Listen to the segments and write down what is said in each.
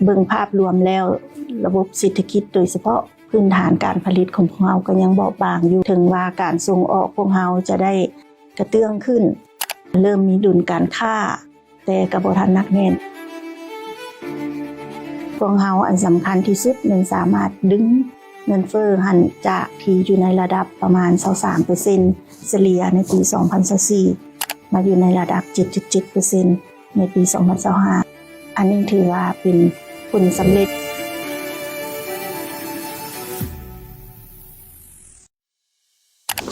ເບິ່ງພາບລວມແລ້ວ ລະບົບເສດຖະກິດ ໂດຍສະເພາະພື້ນຖານການຜະລິດຂອງພວກເຮົາກໍຍັງບອບບາງຢູ່. ເຖິງວ່າການສົ່ງອອກພວກເຮົາຈະໄດ້ກະເຕື້ອງຂຶ້ນ, ເລີ່ມມີດຸນການຄ້າ, ແຕ່ກໍບໍ່ທັນໜັກແໜ້ນ. ພວກເຮົາອັນສຳຄັນທີ່ສຸດແມ່ນສາມາດດຶງເງິນເຟີ້ຫັ້ນ ຈາກທີ່ຢູ່ໃນລະດັບປະມານຊາວສາມເປີເຊັນ ສະເລ່ຍໃນປີສອງພັນຊາວສີ່ ມາຢູ່ໃນລະດັບເຈັດຈຸດເຈັດເປີເຊັນ ໃນປີສອງພັນຊາວຫ້າ. ອັນນີ້ຖືວ່າເປັນຜົນສຳເລັດ.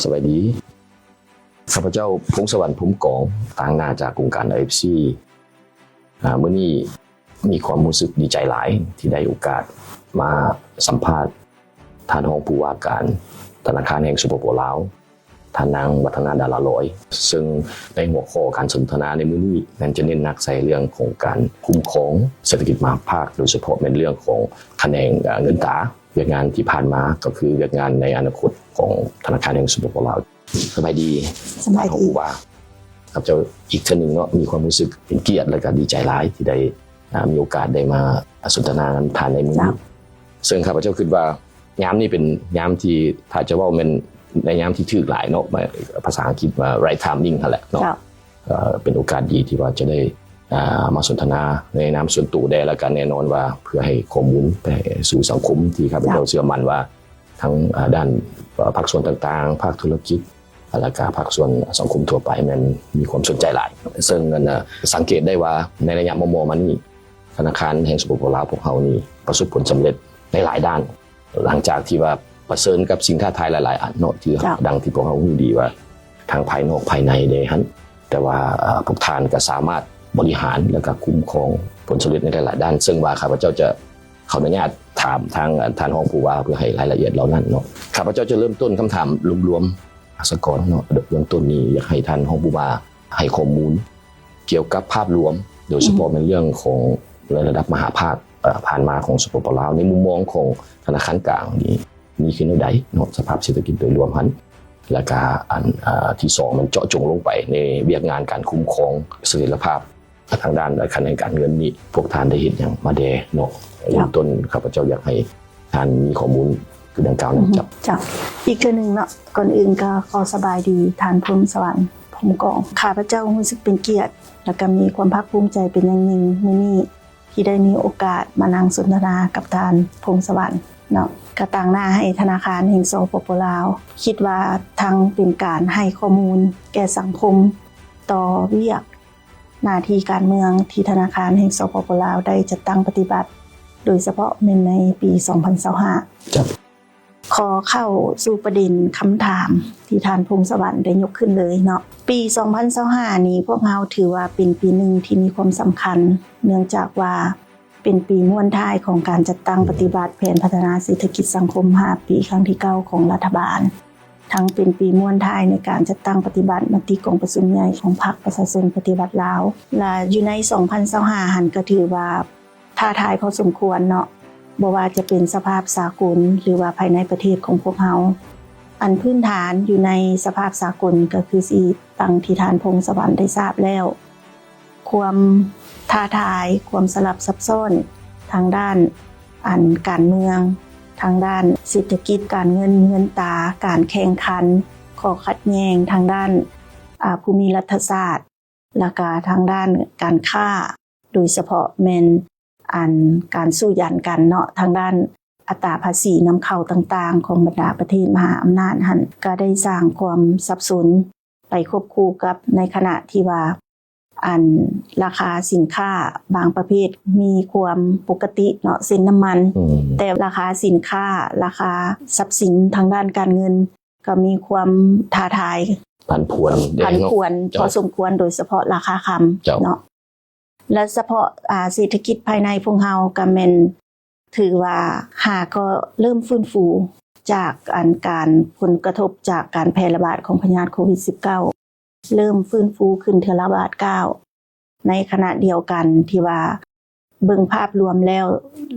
ສະບາຍດີ. ຂ້າພະເຈົ້າ ພົງສະຫວັນ ພົມກອງ, ຕາງໜ້າຈາກອົງການ ອາເອັຟຊີ. ອາ ມື້ນີ້ມີຄວາມຮູ້ສຶກດີໃຈຫຼາຍ ທີ່ໄດ້ໂອກາດມາສຳພາດທ່ານຮອງຜູ້ວ່າການທະນາຄານແຫ່ງ ສປປ ລາວ, ທ່ານນາງ ວັດທະນາ ດາລາລອຍ, ເຊິ່ງໃນຫົວຂໍ້ການສົນທະນາໃນມື້ນີ້ ແມ່ນຈະເນັ້ນໜັກໃສ່ເລື່ອງຂອງການຄຸ້ມຄອງເສດຖະກິດມະຫາພາກ, ໂດຍສະເພາະແມ່ນເລື່ອງຂອງຂະແໜງ ອາ ເງິນຕາ. ວຽກງານທີ່ຜ່ານມາກໍຄືວຽກງານໃນອະນາຄົດຂອງທະນາຄານແຫ່ງ ສປປ ລາວ. ສະບາຍດີ. ສະບາຍດີ. ທ່ານຮອງຜູ້ວ່າ, ຂ້າພະເຈົ້າອີກເທື່ອໜຶ່ງເນາະ ມີຄວາມຮູ້ສຶກເປັນກຽດ ແລະກໍດີໃຈຫຼາຍທີ່ໄດ້ ອາ ມີໂອກາດໄດ້ມາສົນທະນານຳທ່ານໃນມື້ນີ້. ເຊິ່ງຂ້າພະເຈົ້າຄິດວ່າຍາມນີ້ເປັນຍາມທີ່ ຖ້າຈະເວົ້າແມ່ນໃນຍາມທີ່ຖືກຫຼາຍເນາະ, ພາສາອັງກິດວ່າ right timing ຫັ້ນແຫຼະເນາະ. ເປັນໂອກາດດີທີ່ວ່າຈະໄດ້ ອາ ມາສົນທະນາໃນນາມສ່ວນໂຕແດ່ ແລ້ວກໍແນ່ນອນວ່າເພື່ອໃຫ້ຂໍ້ມູນໄປສູ່ສັງຄົມ ທີ່ຂ້າພະເຈົ້າເຊື່ອໝັ້ນວ່າທັງ ອາ ດ້ານ ອາ ພາກສ່ວນຕ່າງໆ, ພາກທຸລະກິດ ແລ້ວກໍພາກສ່ວນສັງຄົມທົ່ວໄປແມ່ນມີຄວາມສົນໃຈຫຼາຍ. ເຊິ່ງ ອາ ສັງເກດໄດ້ວ່າໃນໄລຍະມໍ່ໆມານີ້ ທະນາຄານແຫ່ງ ສປປ ລາວ ພວກເຮົານີ້ປະສົບຜົນສຳເລັດໃນຫຼາຍດ້ານ. ຫຼັງຈາກທີ່ວ່າປະເຊີນກັບສິ່ງທ້າທາຍຫຼາຍໆອັນເນາະ ທີ່ ເຈົ້າ ດັ່ງທີ່ພວກເຮົາຮູ້ດີວ່າທັງພາຍນອກພາຍໃນເດ້ຫັ້ນ, ແຕ່ວ່າ ເອີ ພວກທ່ານກໍສາມາດບໍລິຫານ ແລະກໍຄຸ້ມຄອງຜົນສຳເລັດໃນຫຼາຍໆດ້ານ, ເຊິ່ງວ່າຂ້າພະເຈົ້າຈະຂໍອະນຸຍາດຖາມທາງ ອາ ທ່ານຮອງຜູ້ວ່າ ເພື່ອໃຫ້ລາຍລະອຽດເຫຼົ່ານັ້ນເນາະ. ຂ້າພະເຈົ້າຈະເລີ່ມຕົ້ນຄຳຖາມລວມໆສາກ່ອນເນາະ. ເບື້ອງຕົ້ນນີ້ຢາກໃຫ້ທ່ານຮອງຜູ້ວ່າໃຫ້ຂໍ້ມູນ ກ່ຽວກັບພາບລວມ ໂດຍສະເພາະ ອືມ ແມ່ນເລື່ອງຂອງໃນລະດັບມະຫາພາກ ເອີ ຜ່ານມາຂອງ ສປປ ລາວ ໃນມຸມມອງຂອງທະນາຄານກາງນີ້ ມີຂຶ້ນແນວໃດເນາະ ສະພາບເສດຖະກິດໂດຍລວມຫັ້ນ, ແລ້ວກະອັນ ເອີ ທີສອງ ແມ່ນເຈາະຈົງລົງໄປໃນວຽກງານການຄຸ້ມຄອງສະຖຽນລະພາບທາງດ້ານຂະແໜງການເງິນນີ້ ພວກທ່ານໄດ້ເຮັດຫຍັງມາແດ່ເນາະ? ເລີ່ມຕົ້ນ ຂ້າພະເຈົ້າຢາກໃຫ້ ທ່ານມີຂໍ້ມູນຄືດັ່ງກ່າວນັ້ນ. ເຈົ້າ ເຈົ້າ ອີກເທື່ອໜຶ່ງເນາະ, ກ່ອນອື່ນກໍຂໍສະບາຍດີທ່ານ ພົງສະຫວັນ ພົມກອງ. ຂ້າພະເຈົ້າຮູ້ສຶກເປັນກຽດ ແລະກໍມີຄວາມພາກພູມໃຈເປັນຢ່າງຍິ່ງ ມື້ນີ້ທີ່ໄດ້ມີໂອກາດມານັ່ງສົນທະນາກັບທ່ານ ພົງສະຫວັນ ເນາະ, ກໍຕາງໜ້າໃຫ້ທະນາຄານແຫ່ງ ສປປ ລາວ. ຄິດວ່າທັງເປັນການໃຫ້ຂໍ້ມູນແກ່ສັງຄົມຕໍ່ວຽກ ໜ້າທີ່ການເມືອງທີ່ທະນາຄານແຫ່ງ ສປປ ລາວ ໄດ້ຈັດຕັ້ງປະຕິບັດ ໂດຍສະເພາະແມ່ນໃນປີສອງພັນຊາວຫ້າ. ເຈົ້າ. ຂໍເຂົ້າສູ່ປະເດັນຄຳຖາມທີ່ທ່ານ ພົງສະຫວັນ ໄດ້ຍົກຂຶ້ນເລີຍເນາະ. ປີສອງພັນຊາວຫ້ານີ້ ພວກເຮົາຖືວ່າເປັນປີໜຶ່ງທີ່ມີຄວາມສຳຄັນ ເນື່ອງຈາກວ່າ ເປັນປີມ້ວນທ້າຍຂອງການຈັດຕັ້ງປະຕິບັດແຜນພັດທະນາເສດຖະກິດສັງຄົມຫ້າປີຄັ້ງທີເກົ້າຂອງລັດຖະບານ, ທັງເປັນປີມ້ວນທ້າຍໃນການຈັດຕັ້ງປະຕິບັດມະຕິກອງປະຊຸມໃຫຍ່ຂອງພັກປະຊາຊົນປະຕິວັດລາວ ແລະ ຢູ່ໃນສອງພັນຊາວຫ້າຫັ້ນ ກໍຖືວ່າທ້າທາຍພໍສົມຄວນເນາະ, ບໍ່ວ່າຈະເປັນສະພາບສາກົນ ຫຼືວ່າພາຍໃນປະເທດຂອງພວກເຮົາ. ອັນພື້ນຖານຢູ່ໃນສະພາບສາກົນ ກໍຄືຊິ ດັ່ງທີ່ທ່ານ ພົງສະຫວັນ ໄດ້ຊາບແລ້ວ, ຄວາມທ້າທາຍ, ຄວາມສະຫຼັບຊັບຊ້ອນທາງດ້ານອັນການເມືອງ, ທາງດ້ານເສດຖະກິດ, ການເງິນ, ເງິນຕາ, ການແຂ່ງຂັນ, ຂໍ້ຂັດແຍ່ງທາງດ້ານ ອາ ພູມິລັດຖະສາດ, ແລ້ວກະທາງດ້ານການຄ້າ, ໂດຍສະເພາະແມ່ນອັນການສູ້ຢັນກັນເນາະ, ທາງດ້ານອັດຕາພາສີນຳເຂົ້າຕ່າງໆຂອງບັນດາປະເທດມະຫາອຳນາດຫັ້ນ ກະໄດ້ສ້າງຄວາມສັບສົນ ໄປຄວບຄູ່ກັບໃນຂະນະທີ່ວ່າ ອັນລາຄາສິນຄ້າບາງປະເພດມີຄວາມປົກກະຕິເນາະ ເຊັ່ນນ້ຳມັນ, ແຕ່ລາຄາສິນຄ້າ, ລາຄາຊັບສິນທາງດ້ານການເງິນກໍມີຄວາມທ້າທາຍ ຜັນຜວນ ຜັນຜວນພໍສົມຄວນ ໂດຍສະເພາະລາຄາຄຳເນາະ. ແລະ ສະເພາະ ອາ ເສດຖະກິດພາຍໃນພວກເຮົາກໍແມ່ນ ຖືວ່າຫາກໍເລີ່ມຟື້ນຟູຈາກອັນການ ຜົນກະທົບຈາກການແຜ່ລະບາດຂອງພະຍາດໂຄວິດສິບເກົ້າ ເລີ່ມຟື້ນຟູຂຶ້ນເທື່ອລະບາດກ້າວ. ໃນຂະນະດຽວກັນທີ່ວ່າເບິ່ງພາບລວມແລ້ວ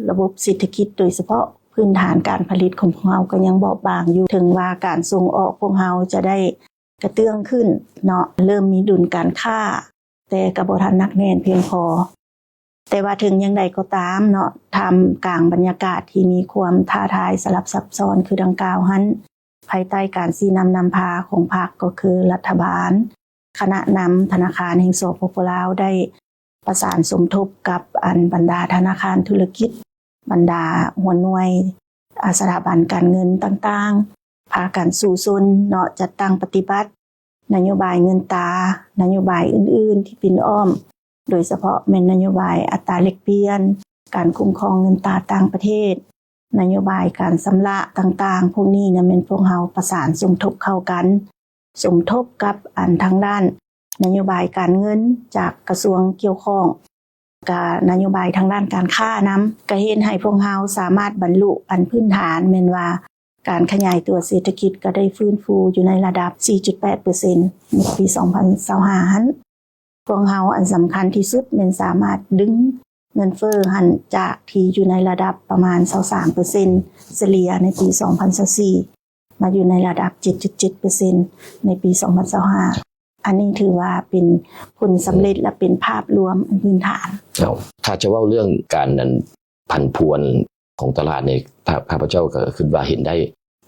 ລະບົບເສດຖະກິດ ໂດຍສະເພາະພື້ນຖານການຜະລິດຂອງພວກເຮົາກໍຍັງບອບບາງຢູ່. ເຖິງວ່າການສົ່ງອອກພວກເຮົາຈະໄດ້ກະເຕື້ອງຂຶ້ນເນາະ, ເລີ່ມມີດຸນການຄ້າ ແຕ່ກໍບໍ່ທັນໜັກແໜ້ນພຽງພໍ. ແຕ່ວ່າເຖິງຢ່າງໃດກໍຕາມເນາະ, ທ່າມກາງບັນຍາກາດທີ່ມີຄວາມທ້າທາຍສະຫຼັບຊັບຊ້ອນຄືດັ່ງກ່າວຫັ້ນ, ພາຍໃຕ້ການຊີ້ນຳນຳພາຂອງພັກ ກໍຄືລັດຖະບານ, ຄະນະນຳທະນາຄານແຫ່ງ ສປປ ລາວ ໄດ້ປະສານສົມທົບກັບອັນບັນດາທະນາຄານທຸລະກິດ, ບັນດາຫົວໜ່ວຍ ອາ ສະຖາບັນການເງິນຕ່າງໆ, ພາກັນສູ້ຊົນເນາະ, ຈັດຕັ້ງປະຕິບັດນະໂຍບາຍເງິນຕາ, ນະໂຍບາຍອື່ນໆທີ່ປິ່ນອ້ອມ, ໂດຍສະເພາະແມ່ນນະໂຍບາຍອັດຕາແລກປ່ຽນ, ການຄຸ້ມຄອງເງິນຕາຕ່າງປະເທດ, ນະໂຍບາຍການຊຳລະຕ່າງໆ ພວກນີ້ນະແມ່ນພວກເຮົາປະສານສົມທົບເຂົ້າກັນ, ສົມທົບກັບອັນທາງດ້ານນະໂຍບາຍການເງິນຈາກກະຊວງກ່ຽວຂ້ອງ, ກະນະໂຍບາຍທາງດ້ານການຄ້ານຳ, ກະເຮັດໃຫ້ພວກເຮົາສາມາດບັນລຸອັນພື້ນຖານ ແມ່ນວ່າການຂະຫຍາຍຕົວເສດຖະກິດກະໄດ້ຟື້ນຟູຢູ່ໃນລະດັບສີ່ຈຸດແປດເປີເຊັນ ໃນປີສອງພັນຊາວຫ້າຫັ້ນ. ພວກເຮົາອັນສຳຄັນທີ່ສຸດແມ່ນສາມາດດຶງເງິນເຟີ້ຫັ້ນ ຈາກທີ່ຢູ່ໃນລະດັບປະມານຊາວສາມເປີເຊັນ ສະເລ່ຍໃນປີສອງພັນຊາວສີ່ ມາຢູ່ໃນລະດັບເຈັດຈຸດເຈັດເປີເຊັນ ໃນປີສອງພັນຊາວຫ້າ. ອັນນີ້ຖືວ່າເປັນຜົນສຳເລັດ ແລະ ເປັນພາບລວມອັນພື້ນຖານ. ເຈົ້າ, ຖ້າຈະເວົ້າເລື່ອງການນັ້ນ ຜັນຜວນຂອງຕະຫຼາດນີ້ ຂ້າ ຂ້າພະເຈົ້າກໍຄິດວ່າເຫັນໄດ້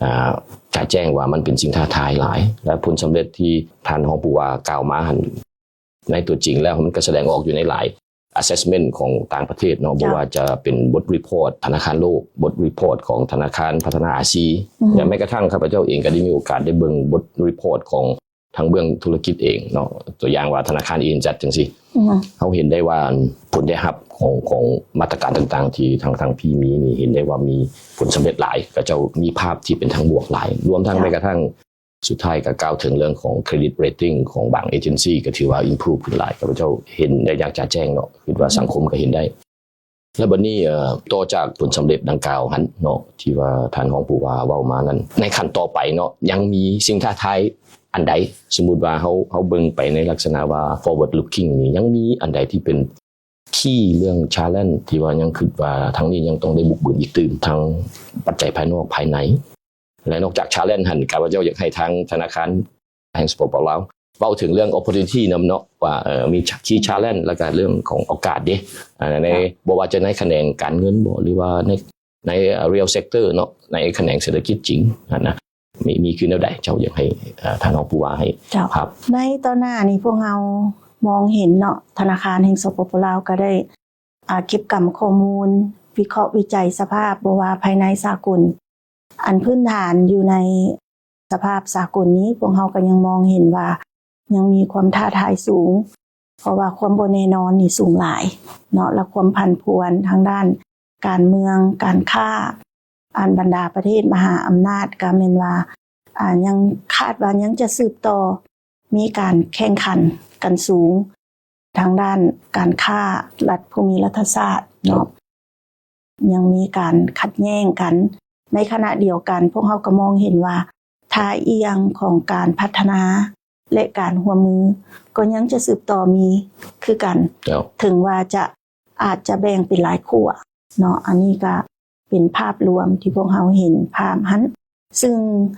ອ່າ ຈະແຈ້ງວ່າມັນເປັນສິ່ງທ້າທາຍຫຼາຍ ແລະ ຜົນສຳເລັດທີ່ທ່ານຮອງຜູ້ວ່າກ່າວມາຫັ້ນ ໃນຕົວຈິງແລ້ວມັນກໍສະແດງອອກຢູ່ໃນຫຼາຍ assessment ຂອງຕ່າງປະເທດເນາະ, ບໍ່ວ່າຈະເປັນບົດ report ທະນາຄານໂລກ, ບົດ report ຂອງທະນາຄານພັດທະນາອາຊີ ແລະ ແມ້ກະທັ່ງຂ້າພະເຈົ້າເອງກໍໄດ້ມີໂອກາດໄດ້ເບິ່ງບົດ report ຂອງ ທາງເບື້ອງທຸລະກິດເອງເນາະ, ຕົວຢ່າງວ່າທະນາຄານ ເອເອັນ ຈັດ ຈັ່ງຊີ້ ເຮົາເຫັນໄດ້ວ່າ ອັນ ຜົນໄດ້ຮັບຂອງ ຂອງມາດຕະການຕ່າງໆ ທີ່ທາງ ທາງພີ້ມີນີ້ ເຫັນໄດ້ວ່າມີຜົນສຳເລັດຫຼາຍ, ເຂົາເຈົ້າມີພາບທີ່ເປັນທາງບວກຫຼາຍ, ລວມທັງແມ້ກະທັ່ງສຸດທ້າຍກໍກ່າວເຖິງເລື່ອງຂອງ credit rating ຂອງບາງ agency ກໍຖືວ່າ improve ຂຶ້ນຫຼາຍ, ຂ້າພະເຈົ້າເຫັນໄດ້ຢ່າງຈະແຈ້ງເນາະ, ຄິດວ່າສັງຄົມກໍເຫັນໄດ້. ແລ້ວບັດນີ້ ເອີ ຕໍ່ຈາກຜົນສຳເລັດດັ່ງກ່າວຫັ້ນເນາະ ທີ່ວ່າທ່ານຮອງຜູ້ວ່າເວົ້າມານັ້ນ, ໃນຂັ້ນຕໍ່ໄປເນາະ ຍັງມີສິ່ງທ້າທາຍອັນໃດ? ສົມມຸດວ່າເຮົາ ເຮົາເບິ່ງໄປໃນລັກສະນະວ່າ forward looking ນີ້ ຍັງມີອັນໃດທີ່ເປັນ key ເລື່ອງ challenge ທີ່ວ່າຍັງຄິດວ່າທາງນີ້ຍັງຕ້ອງໄດ້ບຸກບືນອີກຕື່ມ ທັງປັດໄຈພາຍນອກພາຍໃນ? ແລະ ນອກຈາກ challenge ຫັ້ນ ຂ້າພະເຈົ້າຢາກໃຫ້ທາງທະນາຄານ ແຫ່ງ ສປປ ລາວ ເວົ້າເຖິງເລື່ອງ opportunity ນຳເນາະ ວ່າ ເອີ ມີ key challenge ແລ້ວກໍເລື່ອງຂອງໂອກາດເດ້ ໃນ ບໍ່ວ່າຈະໃນຂະແໜງການເງິນບໍ ຫຼືວ່າໃນ ໃນ real sector ເນາະ ໃນຂະແໜງເສດຖະກິດຈິງຫັ້ນນະ ມີ ມີຄືແນວໃດ? ເຈົ້າຢາກໃຫ້ ເອີ ທ່ານຮອງຜູ້ວ່າໃຫ້ພາບ. ໃນຕໍ່ໜ້ານີ້ພວກເຮົາມອງເຫັນເນາະ ທະນາຄານແຫ່ງ ສປປ ລາວ ກໍໄດ້ ອ່າ ເກັບກຳຂໍ້ມູນ ວິເຄາະວິໄຈສະພາບ ບໍ່ວ່າພາຍໃນສາກົນ ອັນພື້ນຖານຢູ່ໃນສະພາບສາກົນນີ້ ພວກເຮົາກໍຍັງມອງເຫັນວ່າຍັງມີຄວາມທ້າທາຍສູງ ເພາະວ່າຄວາມບໍ່ແນ່ນອນນີ້ສູງຫຼາຍເນາະ ແລະ ຄວາມຜັນຜວນທາງດ້ານການເມືອງ, ການຄ້າ, ອັນບັນດາປະເທດມະຫາອຳນາດກໍແມ່ນວ່າ ອ່າ ຍັງຄາດວ່າຍັງຈະສືບຕໍ່ ມີການແຂ່ງຂັນກັນສູງ ທາງດ້ານການຄ້າລັດພູມິລັດຖະສາດເນາະ ຍັງມີການຂັດແຍ່ງກັນ. ໃນຂະນະດຽວກັນ ພວກເຮົາກໍມອງເຫັນວ່າທ່າອ່ຽງຂອງການພັດທະນາ ແລະ ການຮ່ວມມືກໍຍັງຈະສືບຕໍ່ມີຄືກັນ ເຖິງວ່າຈະ ອາດຈະແບ່ງເປັນຫຼາຍຂົ້ວເນາະ. ອັນນີ້ກະເປັນພາບລວມທີ່ພວກເຮົາເຫັນພາບຫັ້ນ ຊຶ່ງ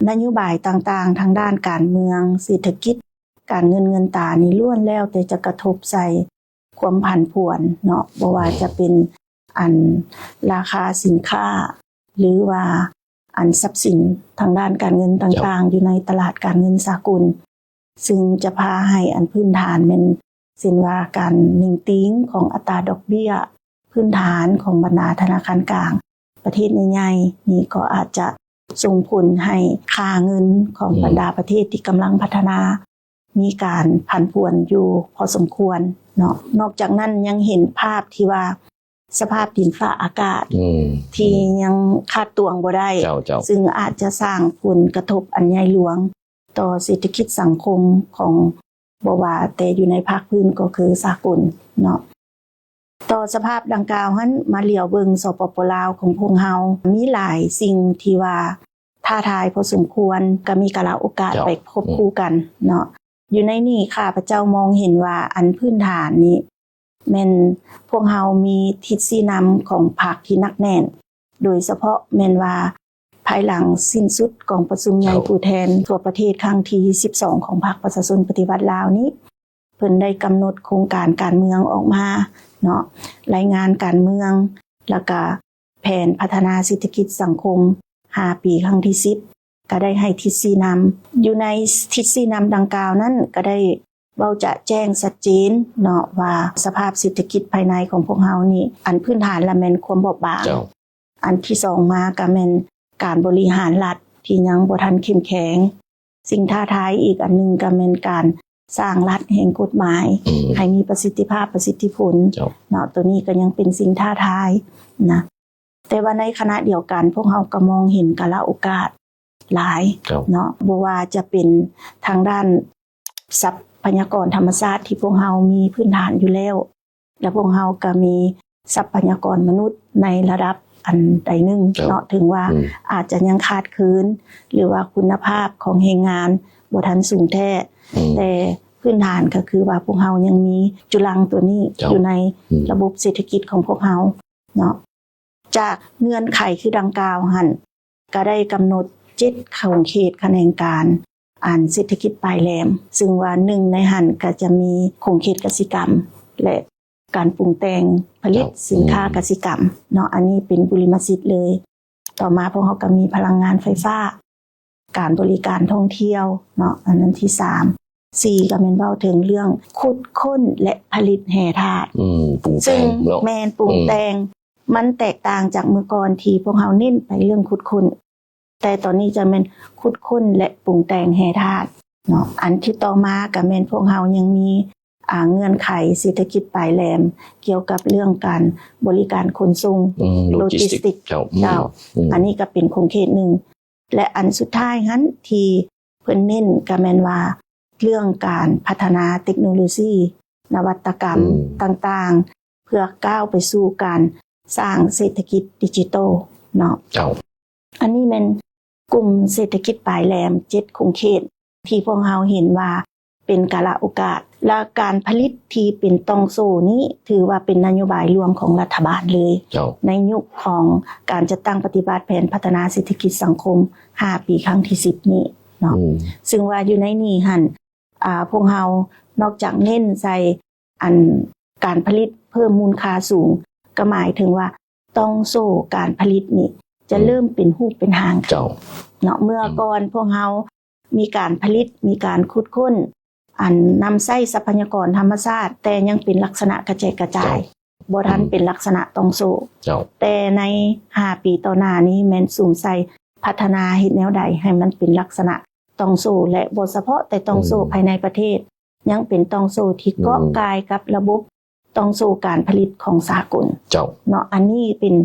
ນະໂຍບາຍຕ່າງໆ ທາງດ້ານການເມືອງ, ເສດຖະກິດ, ການເງິນ, ເງິນຕານີ້ລ້ວນແລ້ວແຕ່ຈະກະທົບໃສ່ຄວາມຜັນຜວນເນາະ, ບໍ່ວ່າຈະເປັນອັນລາຄາສິນຄ້າ ຫຼືວ່າອັນຊັບສິນທາງດ້ານການເງິນຕ່າງໆ ຢູ່ໃນຕະຫຼາດການເງິນສາກົນ. ຊຶ່ງຈະພາໃຫ້ອັນພື້ນຖານແມ່ນ ເຊັ່ນວ່າການເໜັງຕີງຂອງອັດຕາດອກເບ້ຍພື້ນຖານຂອງບັນດາທະນາຄານກາງປະເທດໃຫຍ່ໆ ນີ້ກໍອາດຈະສົ່ງຜົນໃຫ້ຄ່າເງິນຂອງບັນດາປະເທດທີ່ກຳລັງພັດທະນາ ມີການຜັນຜວນຢູ່ພໍສົມຄວນເນາະ. ນອກຈາກນັ້ນຍັງເຫັນພາບທີ່ວ່າ ສະພາບດິນຟ້າອາກາດທີ່ຍັງຄາດຕວງບໍ່ໄດ້ ຊຶ່ງອາດຈະສ້າງຜົນກະທົບອັນໃຫຍ່ຫຼວງຕໍ່ເສດຖະກິດສັງຄົມຂອງ ບໍ່ວ່າແຕ່ຢູ່ໃນພາກພື້ນກໍຄືສາກົນເນາະ. ຕໍ່ສະພາບດັ່ງກ່າວຫັ້ນ ມາຫຼຽວເບິ່ງ ສປປ ລາວ ຂອງພວກເຮົາ ມີຫຼາຍສິ່ງທີ່ວ່າທ້າທາຍພໍສົມຄວນ ກໍມີກາລະໂອກາດໄປຄວບຄູ່ກັນເນາະ. ຢູ່ໃນນີ້ຂ້າພະເຈົ້າມອງເຫັນວ່າອັນພື້ນຖານນີ້ ແມ່ນພວກເຮົາມີທິດຊີ້ນຳຂອງພັກທີ່ໜັກແໜ້ນ ໂດຍສະເພາະແມ່ນວ່າພາຍຫຼັງສິ້ນສຸດກອງປະຊຸມໃຫຍ່ຜູ້ແທນທົ່ວປະເທດຄັ້ງທີສິບສອງ ຂອງພັກປະຊາຊົນປະຕິວັດລາວນີ້ ເພິ່ນໄດ້ກຳນົດໂຄງການການເມືອງອອກມາ ເນາະ, ລາຍງານການເມືອງ ແລ້ວກະແຜນພັດທະນາເສດຖະກິດສັງຄົມຫ້າປີຄັ້ງທີສິບ ກໍໄດ້ໃຫ້ທິດຊີ້ນຳ. ຢູ່ໃນທິດຊີ້ນຳດັ່ງກ່າວນັ້ນ ກໍໄດ້ເວົ້າຈະແຈ້ງຊັດເຈນເນາະ ວ່າສະພາບເສດຖະກິດພາຍໃນຂອງພວກເຮົານີ້ ອັນພື້ນຖານລະແມ່ນຄວາມບອບບາງ. ເຈົ້າ. ອັນທີສອງມາກໍແມ່ນການບໍລິຫານລັດທີ່ຍັງບໍ່ທັນເຂັ້ມແຂງ. ສິ່ງທ້າທາຍອີກອັນໜຶ່ງກໍແມ່ນການສ້າງລັດແຫ່ງກົດໝາຍ ອືມ ໃຫ້ມີປະສິດທິພາບ, ປະສິດທິຜົນ ເຈົ້າ ເນາະ. ໂຕນີ້ກໍຍັງເປັນສິ່ງທ້າທາຍນະ. ແຕ່ວ່າໃນຂະນະດຽວກັນ ພວກເຮົາກໍມອງເຫັນກາລະໂອກາດຫຼາຍ ເຈົ້າ ເນາະ, ບໍ່ວ່າຈະເປັນທາງດ້ານຊັບພະຍາກອນທຳມະຊາດທີ່ພວກເຮົາມີພື້ນຖານຢູ່ແລ້ວ ແລະ ພວກເຮົາກໍມີຊັບພະຍາກອນມະນຸດໃນລະດັບອັນໃດໜຶ່ງ ເຈົ້າ ເນາະ, ເຖິງວ່າ ອືມ ອາດຈະຍັງຂາດເຂີນ ຫຼືວ່າຄຸນນະພາບຂອງແຮງງານບໍ່ທັນສູງແທ້ ອືມ ແຕ່ພື້ນຖານກໍຄືວ່າພວກເຮົາຍັງມີຈຸລັງຕົວນີ້ ເຈົ້າ ຢູ່ໃນ ອືມ ລະບົບເສດຖະກິດຂອງພວກເຮົາເນາະ. ຈາກເງື່ອນໄຂຄືດັ່ງກ່າວຫັ້ນ ກໍໄດ້ກຳນົດເຈັດຂົງເຂດຂະແໜງການອັນເສດຖະກິດປາຍແຫຼມ, ຊຶ່ງວ່າໜຶ່ງໃນຫັ້ນກໍຈະມີຂົງເຂດກະສິກຳ ແລະ ການປຸງແຕ່ງຜະລິດ ເຈົ້າ ສິນຄ້າ ອືມ ກະສິກຳເນາະ, ອັນນີ້ເປັນບຸລິມະສິດເລີຍ. ຕໍ່ມາພວກເຮົາກໍມີພະລັງງານໄຟຟ້າ, ການບໍລິການທ່ອງທ່ຽວເນາະ, ອັນນັ້ນທີສາມ. ສີ່ ກໍແມ່ນເວົ້າເຖິງເລື່ອງຂຸດຄົ້ນ ແລະ ຜະລິດແຮ່ທາດ ອືມ ປຸງແຕ່ງເນາະ ຊຶ່ງແມ່ນປຸງແຕ່ງ ອືມ ມັນແຕກຕ່າງຈາກເມື່ອກ່ອນທີ່ພວກເຮົາເນັ້ນໄປເລື່ອງຂຸດຄົ້ນ, ແຕ່ຕອນນີ້ຈະແມ່ນຂຸດຄົ້ນ ແລະ ປຸງແຕ່ງແຮ່ທາດເນາະ. ອັນທີ່ຕໍ່ມາກໍແມ່ນພວກເຮົາຍັງມີ ອ່າ ເງື່ອນໄຂເສດຖະກິດປາຍແຫຼມ ກ່ຽວກັບເລື່ອງການບໍລິການຂົນສົ່ງ ອືມ ໂລຈິສຕິກ ໂລຈິສຕິກ ເຈົ້າ ເຈົ້າ ອືມ ອັນນີ້ກໍເປັນຂົງເຂດໜຶ່ງ ແລະ ອັນສຸດທ້າຍຫັ້ນທີ່ເພິ່ນເນັ້ນກໍແມ່ນວ່າ ເລື່ອງການພັດທະນາເຕັກໂນໂລຊີ ນະວັດຕະກຳ ອືມ ຕ່າງໆ ເພື່ອກ້າວໄປສູ່ການສ້າງເສດຖະກິດດິຈິຕອລເນາະ. ເຈົ້າ. ອັນນີ້ແມ່ນກຸ່ມເສດຖະກິດປາຍແຫຼມເຈັດຂົງເຂດ ທີ່ພວກເຮົາເຫັນວ່າເປັນກາລະໂອກາດ ແລະ ການຜະລິດທີ່ເປັນຕ່ອງໂສ້ນີ້ ຖືວ່າເປັນນະໂຍບາຍລວມຂອງລັດຖະບານເລີຍ ເຈົ້າ ໃນຍຸກຂອງການຈັດຕັ້ງປະຕິບັດແຜນພັດທະນາເສດຖະກິດສັງຄົມຫ້າປີຄັ້ງທີສິບນີ້ເນາະ ອືມ ຊຶ່ງວ່າຢູ່ໃນນີ້ຫັ້ນ ອ່າ ພວກເຮົານອກຈາກເນັ້ນໃສ່ອັນການຜະລິດເພີ່ມມູນຄ່າສູງ ກໍໝາຍເຖິງວ່າຕ່ອງໂສ້ການຜະລິດນີ້ຈະ ອືມ ເລີ່ມເປັນຮູບເປັນຮ່າງ ເຈົ້າ ເນາະ. ເມື່ອ ອືມ ກ່ອນພວກເຮົາມີການຜະລິດ ມີການຂຸດຄົ້ນ ອັນນຳໃຊ້ຊັບພະຍາກອນທຳມະຊາດ ແຕ່ຍັງເປັນລັກສະນະກະແຈກກະຈາຍ ເຈົ້າ ບໍ່ທັນ ອືມ ເປັນລັກສະນະຕ່ອງໂສ້ ເຈົ້າ ແຕ່ໃນຫ້າປີຕໍ່ໜ້ານີ້ແມ່ນສຸມໃສ່ພັດທະນາເຮັດແນວໃດໃຫ້ມັນເປັນລັກສະນະ ຕ່ອງໂສ້ ແລະ ບໍ່ສະເພາະແຕ່ຕ່ອງໂສ້ ອືມ ພາຍໃນປະເທດ, ຍັງເປັນຕ່ອງໂສ້ທີ່ເກາະ ອືມ ກ່າຍກັບລະບົບຕ່ອງໂສ້ການຜະລິດຂອງສາກົນ ເຈົ້າ ເນາະ. ອັນນີ້ເປັນ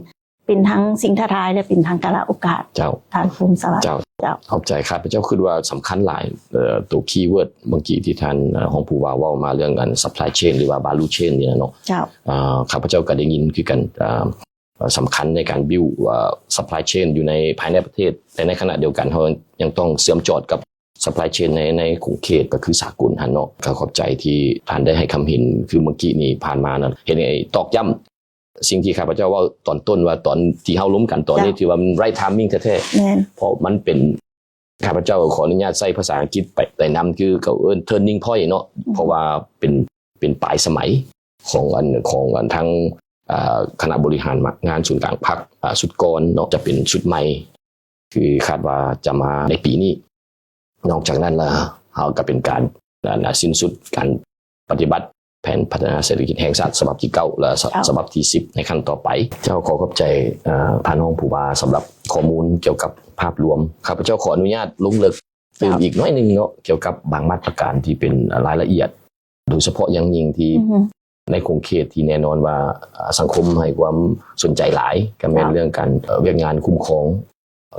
ເປັນທັງສິ່ງທ້າທາຍ ແລະ ເປັນທັງກາລະໂອກາດ ເຈົ້າ ທ່ານພູມສະຫວັດ ເຈົ້າ ເຈົ້າ. ຂອບໃຈ. ຂ້າພະເຈົ້າຄິດວ່າສຳຄັນຫຼາຍ ເອີ ຕົວຄີເວີດເມື່ອກີ້ທີ່ທ່ານ ເອີ ຮອງຜູ້ວ່າເວົ້າມາເລື່ອງອັນ supply chain ຫຼືວ່າ value chain ນີ້ນະເນາະ ເຈົ້າ. ອ່າ ຂ້າພະເຈົ້າກໍໄດ້ຍິນຄືກັນ ອ່າ ສຳຄັນໃນການ build ອ່າ supply chain ຢູ່ໃນ ພາຍໃນປະເທດ, ແຕ່ໃນຂະນະດຽວກັນເຮົາຍັງຕ້ອງເຊື່ອມຈອດກັບ supply chain ໃນ ໃນຂົງເຂດກໍຄືສາກົນຫັ້ນເນາະ. ກໍຂອບໃຈທີ່ທ່ານໄດ້ໃຫ້ຄຳເຫັນ ຄືເມື່ອກີ້ນີ້ຜ່ານມານັ້ນ ເຫັນໃຫ້ຕອກຢ້ຳສິ່ງທີ່ຂ້າພະເຈົ້າເວົ້າຕອນຕົ້ນວ່າ ຕອນທີ່ເຮົາລົມກັນຕອນນີ້ ເຈົ້າ ຖືວ່າມັນ right timing ແທ້ໆ ແມ່ນ ເພາະມັນເປັນ ຂ້າພະເຈົ້າຂໍອະນຸຍາດໃຊ້ພາສາອັງກິດໄປນຳ ຄືເຂົາເອີ້ນ turning point ເນາະ ອືມ ເພາະວ່າເປັນ ເປັນປາຍສະໄໝຂອງອັນ ຂອງອັນທັງ ອ່າ ຄະນະບໍລິຫານງານສູນກາງພັກ ອ່າ ຊຸດກ່ອນເນາະ ຈະເປັນຊຸດໃໝ່ ຄືຄາດວ່າຈະມາໃນປີນີ້. ນອກຈາກນັ້ນລະ ເຮົາກໍເປັນການ ອ່າ ສິ້ນສຸດການປະຕິບັດແຜນພັດທະນາເສດຖະກິດແຫ່ງຊາດສະບັບທີເກົ້າ ແລະ ສະ ເຈົ້າ ສະບັບທີສິບໃນຂັ້ນຕໍ່ໄປ. ເຈົ້າ ຂໍຂອບໃຈ ເອີ ທ່ານຮອງຜູ້ວ່າສຳລັບຂໍ້ມູນກ່ຽວກັບພາບລວມ. ຂ້າພະເຈົ້າຂໍອະນຸຍາດລົງເລິກຕື່ມ ເຈົ້າ ອີກໜ້ອຍໜຶ່ງເນາະ ກ່ຽວກັບບາງມາດຕະການທີ່ເປັນ ເອີ ລາຍລະອຽດ ໂດຍສະເພາະຢ່າງຍິ່ງທີ່ ອືຮຶ ໃນຂົງເຂດທີ່ແນ່ນອນວ່າ ເອີ ສັງຄົມໃຫ້ຄວາມສົນໃຈຫຼາຍ ກໍແມ່ນ ເຈົ້າ ເລື່ອງການ ເອີ ວຽກງານຄຸ້ມຄອງ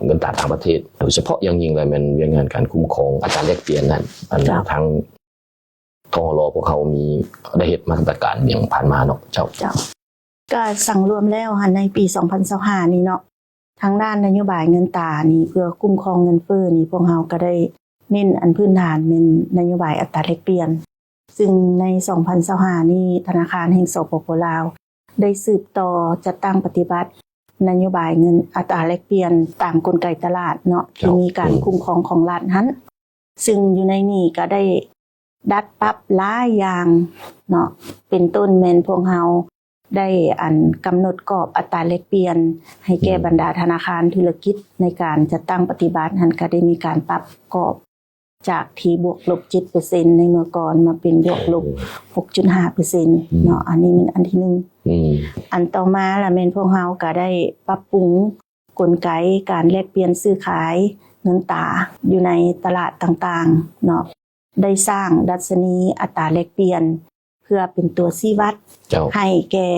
ເງິນຕາຕ່າງປະເທດ ໂດຍສະເພາະຢ່າງຍິ່ງລະແມ່ນວຽກງານການຄຸ້ມຄອງອັດຕາແລກປ່ຽນນັ້ນ ອັນ ເຈົ້າ ທາງ ທຫລ ພວກເຮົາມີ ໄດ້ເຮັດມາດຕະການຫຍັງຜ່ານມາເນາະ ເຈົ້າ. ເຈົ້າ ກະສັງລວມແລ້ວຫັ້ນ ໃນປີສອງພັນຊາວຫ້ານີ້ເນາະ ທາງດ້ານນະໂຍບາຍເງິນຕານີ້ ເພື່ອຄຸ້ມຄອງເງິນເຟີ້ນີ້ ພວກເຮົາກະໄດ້ເນັ້ນອັນພື້ນຖານແມ່ນນະໂຍບາຍອັດຕາແລກປ່ຽນ, ຊຶ່ງໃນສອງພັນຊາວຫ້ານີ້ ທະນາຄານແຫ່ງ ສປປ ລາວ ໄດ້ສືບຕໍ່ຈັດຕັ້ງປະຕິບັດນະໂຍບາຍເງິນອັດຕາແລກປ່ຽນຕາມກົນໄກຕະຫຼາດເນາະ ເຈົ້າ ທີ່ມີການ ອືມ ຄຸ້ມຄອງຂອງລັດຫັ້ນ. ຊຶ່ງຢູ່ໃນນີ້ກໍໄດ້ດັດປັບຫຼາຍຢ່າງເນາະ ເປັນຕົ້ນແມ່ນພວກເຮົາ ໄດ້ອັນກຳນົດກອບອັດຕາແລກປ່ຽນໃຫ້ແກ່ ອືມ ບັນດາທະນາຄານທຸລະກິດໃນການຈັດຕັ້ງປະຕິບັດຫັ້ນ ກໍໄດ້ມີການປັບກອບຈາກທີ່ບວກລົບເຈັດເປີເຊັນໃນເມື່ອກ່ອນ ມາເປັນບວກລົບ ໂອ້ ຫົກຈຸດຫ້າເປີເຊັນ ອືມ ເນາະ. ອັນນີ້ແມ່ນອັນທີໜຶ່ງ. ອືມ ອັນຕໍ່ມາລະແມ່ນພວກເຮົາກໍໄດ້ປັບປຸງ ກົນໄກການແລກປ່ຽນຊື້ຂາຍເງິນຕາຢູ່ໃນຕະຫຼາດຕ່າງໆເນາະ ໄດ້ສ້າງດັດຊະນີອັດຕາແລກປ່ຽນ ເພື່ອເປັນຕົວຊີ້ວັດ ເຈົ້າ ໃຫ້ແກ່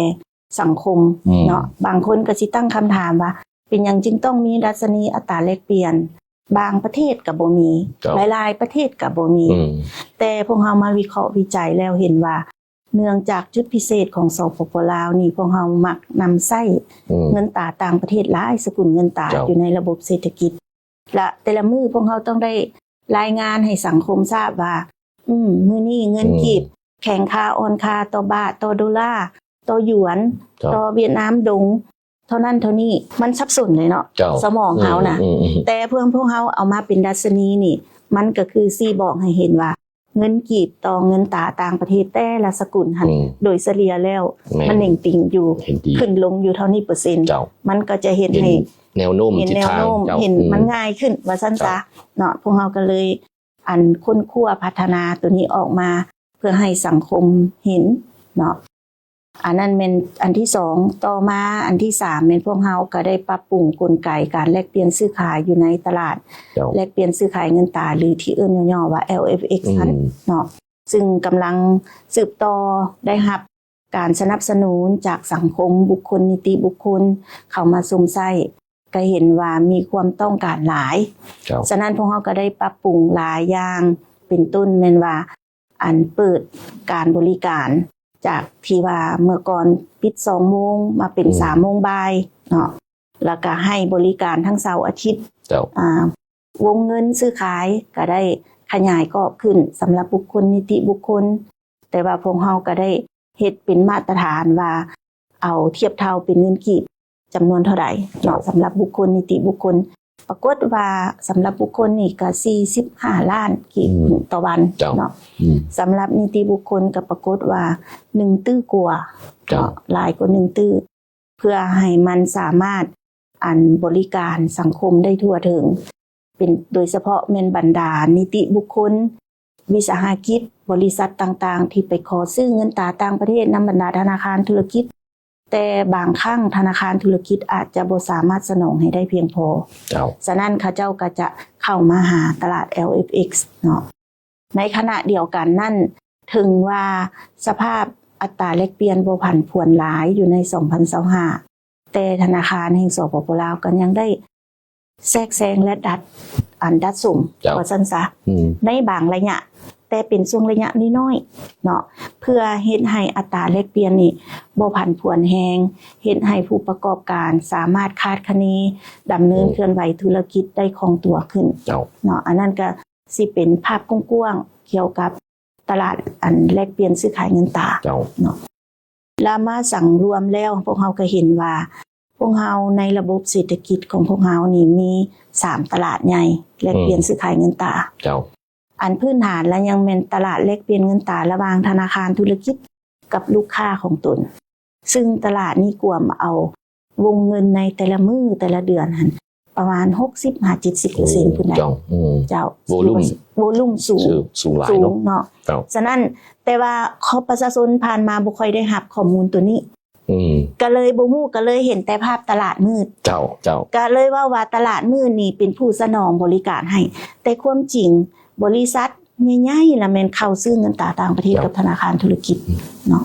ສັງຄົມ ອືມ ເນາະ. ບາງຄົນກໍຊິຕັ້ງຄຳຖາມວ່າ ເປັນຫຍັງຈຶ່ງຕ້ອງມີດັດຊະນີອັດຕາແລກປ່ຽນ? ບາງປະເທດກໍບໍ່ມີ ເຈົ້າ ຫຼາຍໆປະເທດກໍບໍ່ມີ ອືມ ແຕ່ພວກເຮົາມາວິເຄາະວິໄຈແລ້ວເຫັນວ່າ ເນື່ອງຈາກຈຸດພິເສດຂອງ ສປປ ລາວນີ້ ພວກເຮົາມັກນຳໃຊ້ ອືມ ເງິນຕາຕ່າງປະເທດຫຼາຍ ສະກຸນເງິນຕາ ເຈົ້າ ຢູ່ໃນລະບົບເສດຖະກິດ ແລະ ແຕ່ລະມື້ພວກເຮົາຕ້ອງໄດ້ລາຍງານໃຫ້ສັງຄົມຊາບວ່າ ອືມ ມື້ນີ້ເງິນ ອືມ ກີບແຂງຄ່າ ອ່ອນຄ່າຕໍ່ບາດ ຕໍ່ໂດລາ ຕໍ່ຢວນ ເຈົ້າ ຕໍ່ຫວຽດນາມດົງ ເທົ່ານັ້ນເທົ່ານີ້ ມັນສັບສົນເລີຍເນາະ ເຈົ້າ ສະໝອງເຮົານະ. ອືມໆໆ ແຕ່ເມື່ອພວກເຮົາເອົາມາເປັນດັດຊະນີນີ້ ມັນກໍຄືຊີ້ບອກໃຫ້ເຫັນວ່າ ເງິນກີບຕໍ່ເງິນຕາຕ່າງປະເທດແຕ່ລະສະກຸນຫັ້ນ ອືມ ໂດຍສະເລ່ຍແລ້ວ ແມ່ນ ມັນເໜັງຕີງຢູ່ ເຫັນດີ ຂຶ້ນລົງຢູ່ເທົ່ານີ້ເປີເຊັນ ເຈົ້າ ມັນກໍຈະເຮັດໃຫ້ ເຫັນແນວໂນ້ມ ເຫັນ ທິດທາງ ເຫັນແນວໂນ້ມ ເຈົ້າ ເຫັນ ອືມ ມັນງ່າຍຂຶ້ນວ່າຊັ້ນຊະ ເຈົ້າ ເນາະ. ພວກເຮົາກໍເລີຍ ອັນຄົ້ນຄວ້າພັດທະນາໂຕນີ້ອອກມາ ເພື່ອໃຫ້ສັງຄົມເຫັນເນາະ. ອັນນັ້ນແມ່ນອັນທີສອງ. ຕໍ່ມາອັນທີສາມ ແມ່ນພວກເຮົາກໍໄດ້ປັບປຸງກົນໄກການແລກປ່ຽນຊື້ຂາຍຢູ່ໃນຕະຫຼາດ ເຈົ້າ ແລກປ່ຽນຊື້ຂາຍເງິນຕາ ຫຼື ທີ່ເອີ້ນຫຍໍ້ໆວ່າ ແອລເອັຟເອັກ ອືມ ຫັ້ນເນາະ ຊຶ່ງກຳລັງສືບຕໍ່ໄດ້ຮັບການສະໜັບສະໜູນຈາກສັງຄົມ ບຸກຄົນ ນິຕິບຸກຄົນ ເຂົ້າມາຊົມໃຊ້ ກໍເຫັນວ່າມີຄວາມຕ້ອງການຫຼາຍ. ເຈົ້າ ສະນັ້ນພວກເຮົາກໍໄດ້ປັບປຸງຫຼາຍຢ່າງ ເປັນຕົ້ນແມ່ນວ່າ ອັນເປີດການບໍລິການ ຈາກທີ່ວ່າເມື່ອກ່ອນປິດສອງໂມງ ມາເປັນ ອືມ ສາມໂມງບ່າຍເນາະ ແລ້ວກໍໃຫ້ບໍລິການທັງເສົາອາທິດ. ເຈົ້າ ອາ ວົງເງິນຊື້ຂາຍກໍໄດ້ຂະຫຍາຍກອບຂຶ້ນສຳລັບບຸກຄົນ ນິຕິບຸກຄົນ ແຕ່ວ່າພວກເຮົາກໍໄດ້ເຮັດເປັນມາດຕະຖານວ່າ ເອົາທຽບເທົ່າເປັນເງິນກີບຈຳນວນເທົ່າໃດເນາະ ເຈົ້າ ສຳລັບບຸກຄົນ ນິຕິບຸກຄົນ. ປາກົດວ່າສຳລັບບຸກຄົນນີ້ກໍສີ່ສິບຫ້າລ້ານກີບ ອືມ ຕໍ່ວັນ ເຈົ້າ ເນາະ. ອືມ ສຳລັບນິຕິບຸກຄົນກໍປາກົດວ່າໜຶ່ງຕື້ກວ່າ ເຈົ້າ ເນາະ ຫຼາຍກວ່າໜຶ່ງຕື້ ເພື່ອໃຫ້ມັນສາມາດ ອັນ ບໍລິການສັງຄົມໄດ້ທົ່ວເຖິງ ເປັນ ໂດຍສະເພາະແມ່ນບັນດານິຕິບຸກຄົນ ວິສາຫະກິດ ບໍລິສັດຕ່າງໆ ທີ່ໄປຂໍຊື້ເງິນຕາຕ່າງປະເທດນຳບັນດາທະນາຄານທຸລະກິດ ແຕ່ບາງຄັ້ງທະນາຄານທຸລະກິດອາດຈະບໍ່ສາມາດສະໜອງໃຫ້ໄດ້ພຽງພໍ. ເຈົ້າ ສະນັ້ນເຂົາເຈົ້າກໍຈະເຂົ້າມາຫາຕະຫຼາດ ແອລເອັຟເອັກ ເນາະ. ໃນຂະນະດຽວກັນນັ້ນ ເຖິງວ່າສະພາບອັດຕາແລກປ່ຽນບໍ່ຜັນຜວນຫຼາຍຢູ່ໃນສອງພັນຊາວຫ້າ ແຕ່ທະນາຄານແຫ່ງ ສປປ ລາວ ກໍຍັງໄດ້ແຊກແຊງ ແລະ ດັດ ອັນ ດັດສົມ ເຈົ້າ ວ່າຊັ້ນຊະ ອືມ ໃນບາງໄລຍະ ແຕ່ເປັນຊ່ວງໄລຍະນ້ອຍໆເນາະ ເພື່ອເຮັດໃຫ້ອັດຕາແລກປ່ຽນນີ້ບໍ່ຜັນຜວນແຮງ ເຮັດໃຫ້ຜູ້ປະກອບການສາມາດຄາດຄະເນ ດຳເນີນ ອືມ ເຄື່ອນໄຫວທຸລະກິດໄດ້ຄ່ອງຕົວຂຶ້ນ ເຈົ້າ ເນາະ. ອັນນັ້ນກໍ ຊິເປັນພາບກວ້າງໆກ່ຽວກັບຕະຫຼາດ ອັນ ແລກປ່ຽນຊື້ຂາຍເງິນຕາ ເຈົ້າ ເນາະ. ລະມາສັງລວມແລ້ວ ພວກເຮົາກໍເຫັນວ່າ ພວກເຮົາໃນລະບົບເສດຖະກິດຂອງພວກເຮົານີ້ມີສາມຕະຫຼາດໃຫຍ່ແລກປ່ຽນ ອືມ ຊື້ຂາຍເງິນຕາ ເຈົ້າ ອັນພື້ນຖານລະຍັງແມ່ນຕະຫຼາດແລກປ່ຽນເງິນຕາລະຫວ່າງທະນາຄານທຸລະກິດກັບລູກຄ້າຂອງຕົນ ຊຶ່ງຕະຫຼາດນີ້ກວມເອົາ ວົງເງິນໃນແຕ່ລະມື້ແຕ່ລະເດືອນຫັ້ນ ປະມານຫົກສິບຫາເຈັດສິບເປີເຊັນ ໂອ້ ພຸ້ນນະ ເຈົ້າ ອືມ ເຈົ້າ ໂວລຸມ ໂວລຸມສູງ ສູງຫຼາຍເນາະ ເຈົ້າ ສະນັ້ນ ແຕ່ວ່າປະຊາຊົນຜ່ານມາບໍ່ຄ່ອຍໄດ້ຮັບຂໍ້ມູນໂຕນີ້ ອືມ ກະເລີຍບໍ່ຮູ້ ກະເລີຍເຫັນແຕ່ພາບຕະຫຼາດມືດ ເຈົ້າ ເຈົ້າ ກະເລີຍເວົ້າວ່າຕະຫຼາດມືດນີ້ເປັນຜູ້ສະໜອງບໍລິການໃຫ້ ແຕ່ຄວາມຈິງບໍລິສັດໃຫຍ່ໆລະແມ່ນເຂົ້າຊື້ເງິນຕາຕ່າງປະເທດ ເຈົ້າ ກັບທະນາຄານທຸລະກິດ ເຈົ້າ ເນາະ.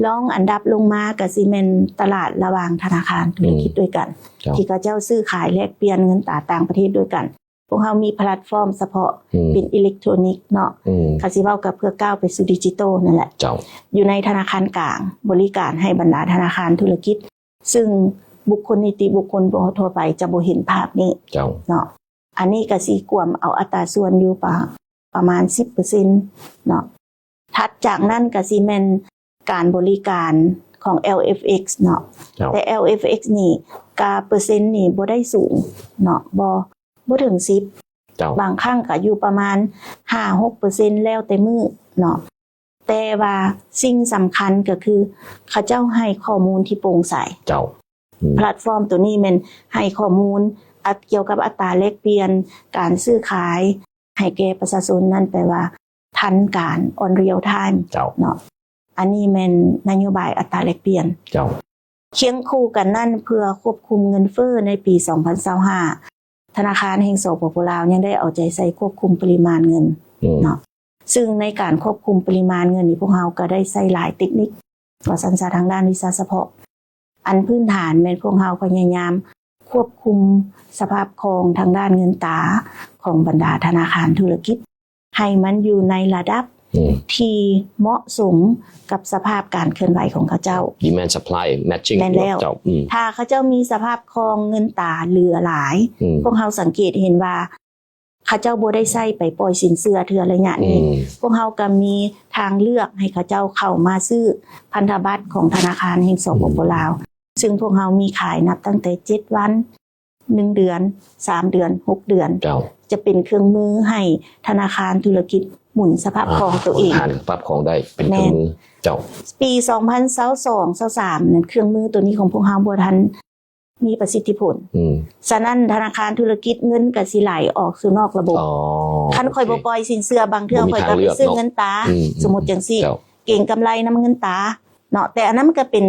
ລອງອັນດັບລົງມາກະຊິແມ່ນຕະຫຼາດລະຫວ່າງທະນາຄານທຸລະກິດ ອືມ ດ້ວຍກັນ ເຈົ້າ ທີ່ເຂົາເຈົ້າຊື້ຂາຍແລກປ່ຽນເງິນຕາຕ່າງປະເທດດ້ວຍກັນ. ພວກເຮົາມີແພລດຟອມສະເພາະ ອືມ ເປັນອີເລັກໂທຣນິກເນາະ ອືມ ກະຊິເວົ້າກັບເພື່ອກ້າວໄປສູ່ດິຈິຕອລນັ້ນແຫຼະ ເຈົ້າ ຢູ່ໃນທະນາຄານກາງ ບໍລິການໃຫ້ບັນດາທະນາຄານທຸລະກິດ ຊຶ່ງບຸກຄົນນິຕິບຸກຄົນທົ່ວໄປຈະບໍ່ເຫັນພາບນີ້ ເຈົ້າ ເນາະ. ອັນນີ້ກະຊິກວມເອົາອັດຕາສ່ວນຢູ່ປະ ປະມານສິບເປີເຊັນເນາະ. ຖັດຈາກນັ້ນກະຊິແມ່ນການບໍລິການຂອງ ແອລເອັຟເອັກ ເນາະ ເຈົ້າ ແຕ່ ແອລເອັຟເອັກ ນີ້ກະເປີເຊັນນີ້ບໍ່ໄດ້ສູງເນາະ ບໍ່ ບໍ່ເຖິງສິບ ເຈົ້າ ບາງຄັ້ງກະຢູ່ປະມານຫ້າຫົກເປີເຊັນ ແລ້ວແຕ່ມື້ເນາະ. ແຕ່ວ່າສິ່ງສຳຄັນກໍຄືເຂົາເຈົ້າໃຫ້ຂໍ້ມູນທີ່ໂປ່ງໃສ. ເຈົ້າ. ອືມ. ແພລດຟອມໂຕນີ້ແມ່ນໃຫ້ຂໍ້ມູນ ອາ ກ່ຽວກັບອັດຕາແລກປ່ຽນ, ການຊື້ຂາຍ ໃຫ້ແກ່ປະຊາຊົນນັ້ນ ແປວ່າທັນການ on real time ເຈົ້າ. ເນາະ. ອັນນີ້ແມ່ນນະໂຍບາຍອັດຕາແລກປ່ຽນ. ເຈົ້າ. ຄຽງຄູ່ກັນນັ້ນ ເພື່ອຄວບຄຸມເງິນເຟີ້ໃນປີສອງພັນຊາວຫ້າ ທະນາຄານແຫ່ງ ສປປ ລາວ ຍັງໄດ້ເອົາໃຈໃສ່ຄວບຄຸມປະລິມານເງິນ ອືມ. ເນາະ. ຊຶ່ງໃນການຄວບຄຸມປະລິມານເງິນນີ້ ພວກເຮົາກໍໄດ້ໃຊ້ຫຼາຍເຕັກນິກ ວ່າຊັ້ນຊະ ທາງດ້ານວິຊາສະເພາະ. ອັນພື້ນຖານແມ່ນພວກເຮົາພະຍາຍາມຄວບຄຸມສະພາບຄ່ອງທາງດ້ານເງິນຕາຂອງບັນດາທະນາຄານທຸລະກິດ ໃຫ້ມັນຢູ່ໃນລະດັບ ອືມ. ທີ່ເໝາະສົມກັບສະພາບການເຄື່ອນໄຫວຂອງເຂົາເຈົ້າ. Demand supply matching ແມ່ນແລ້ວ. ເຈົ້າ. ອືມ. ຖ້າເຂົາເຈົ້າມີສະພາບຄ່ອງເງິນຕາເຫຼືອຫຼາຍ ອືມ. ພວກເຮົາສັງເກດເຫັນວ່າ ເຂົາເຈົ້າບໍ່ໄດ້ໃຊ້ໄປປ່ອຍສິນເຊື່ອເທື່ອໄລຍະນີ້ ອືມ. ພວກເຮົາກໍມີທາງເລືອກໃຫ້ເຂົາເຈົ້າເຂົ້າມາຊື້ພັນທະບັດຂອງທະນາຄານແຫ່ງ ສປປ ອືມ. ລາວ ຊຶ່ງພວກເຮົາມີຂາຍນັບຕັ້ງແຕ່ເຈັດວັນ, ໜຶ່ງເດືອນ, ສາມເດືອນ, ຫົກເດືອນ ເຈົ້າ. ຈະເປັນເຄື່ອງມືໃຫ້ທະນາຄານທຸລະກິດໝູນສະພາບ ອ່າ ຄ່ອງໂຕເອງ ຖານສະພາບຄ່ອງໄດ້ເປັນເຄື່ອງມື. ແມ່ນ. ເຈົ້າ. ປີສອງພັນຊາວສອງ ຊາວສາມນັ້ນ ເຄື່ອງມືໂຕນີ້ຂອງພວກເຮົາບໍ່ທັນ ມີປະສິດທິຜົນ. ອືມ. ສະນັ້ນ ທະນາຄານທຸລະກິດເງິນກໍຊິໄຫຼອອກສູ່ນອກລະບົບ. ອໍ. ຄັນຂ້ອຍ ໂອເຄ ບໍ່ປ່ອຍສິນເຊື່ອ ບາງເທື່ອ ບໍ່ມີ ຂ້ອຍກໍໄປຊື້ເງິນຕາ ທາງເລືອກເນາະ. ອືມ ອືມ ສົມມຸດຈັ່ງຊີ້ ເຈົ້າ. ເກັງກຳໄລນຳເງິນຕາເນາະ. ແຕ່ອັນນັ້ນມັນກໍເປັນ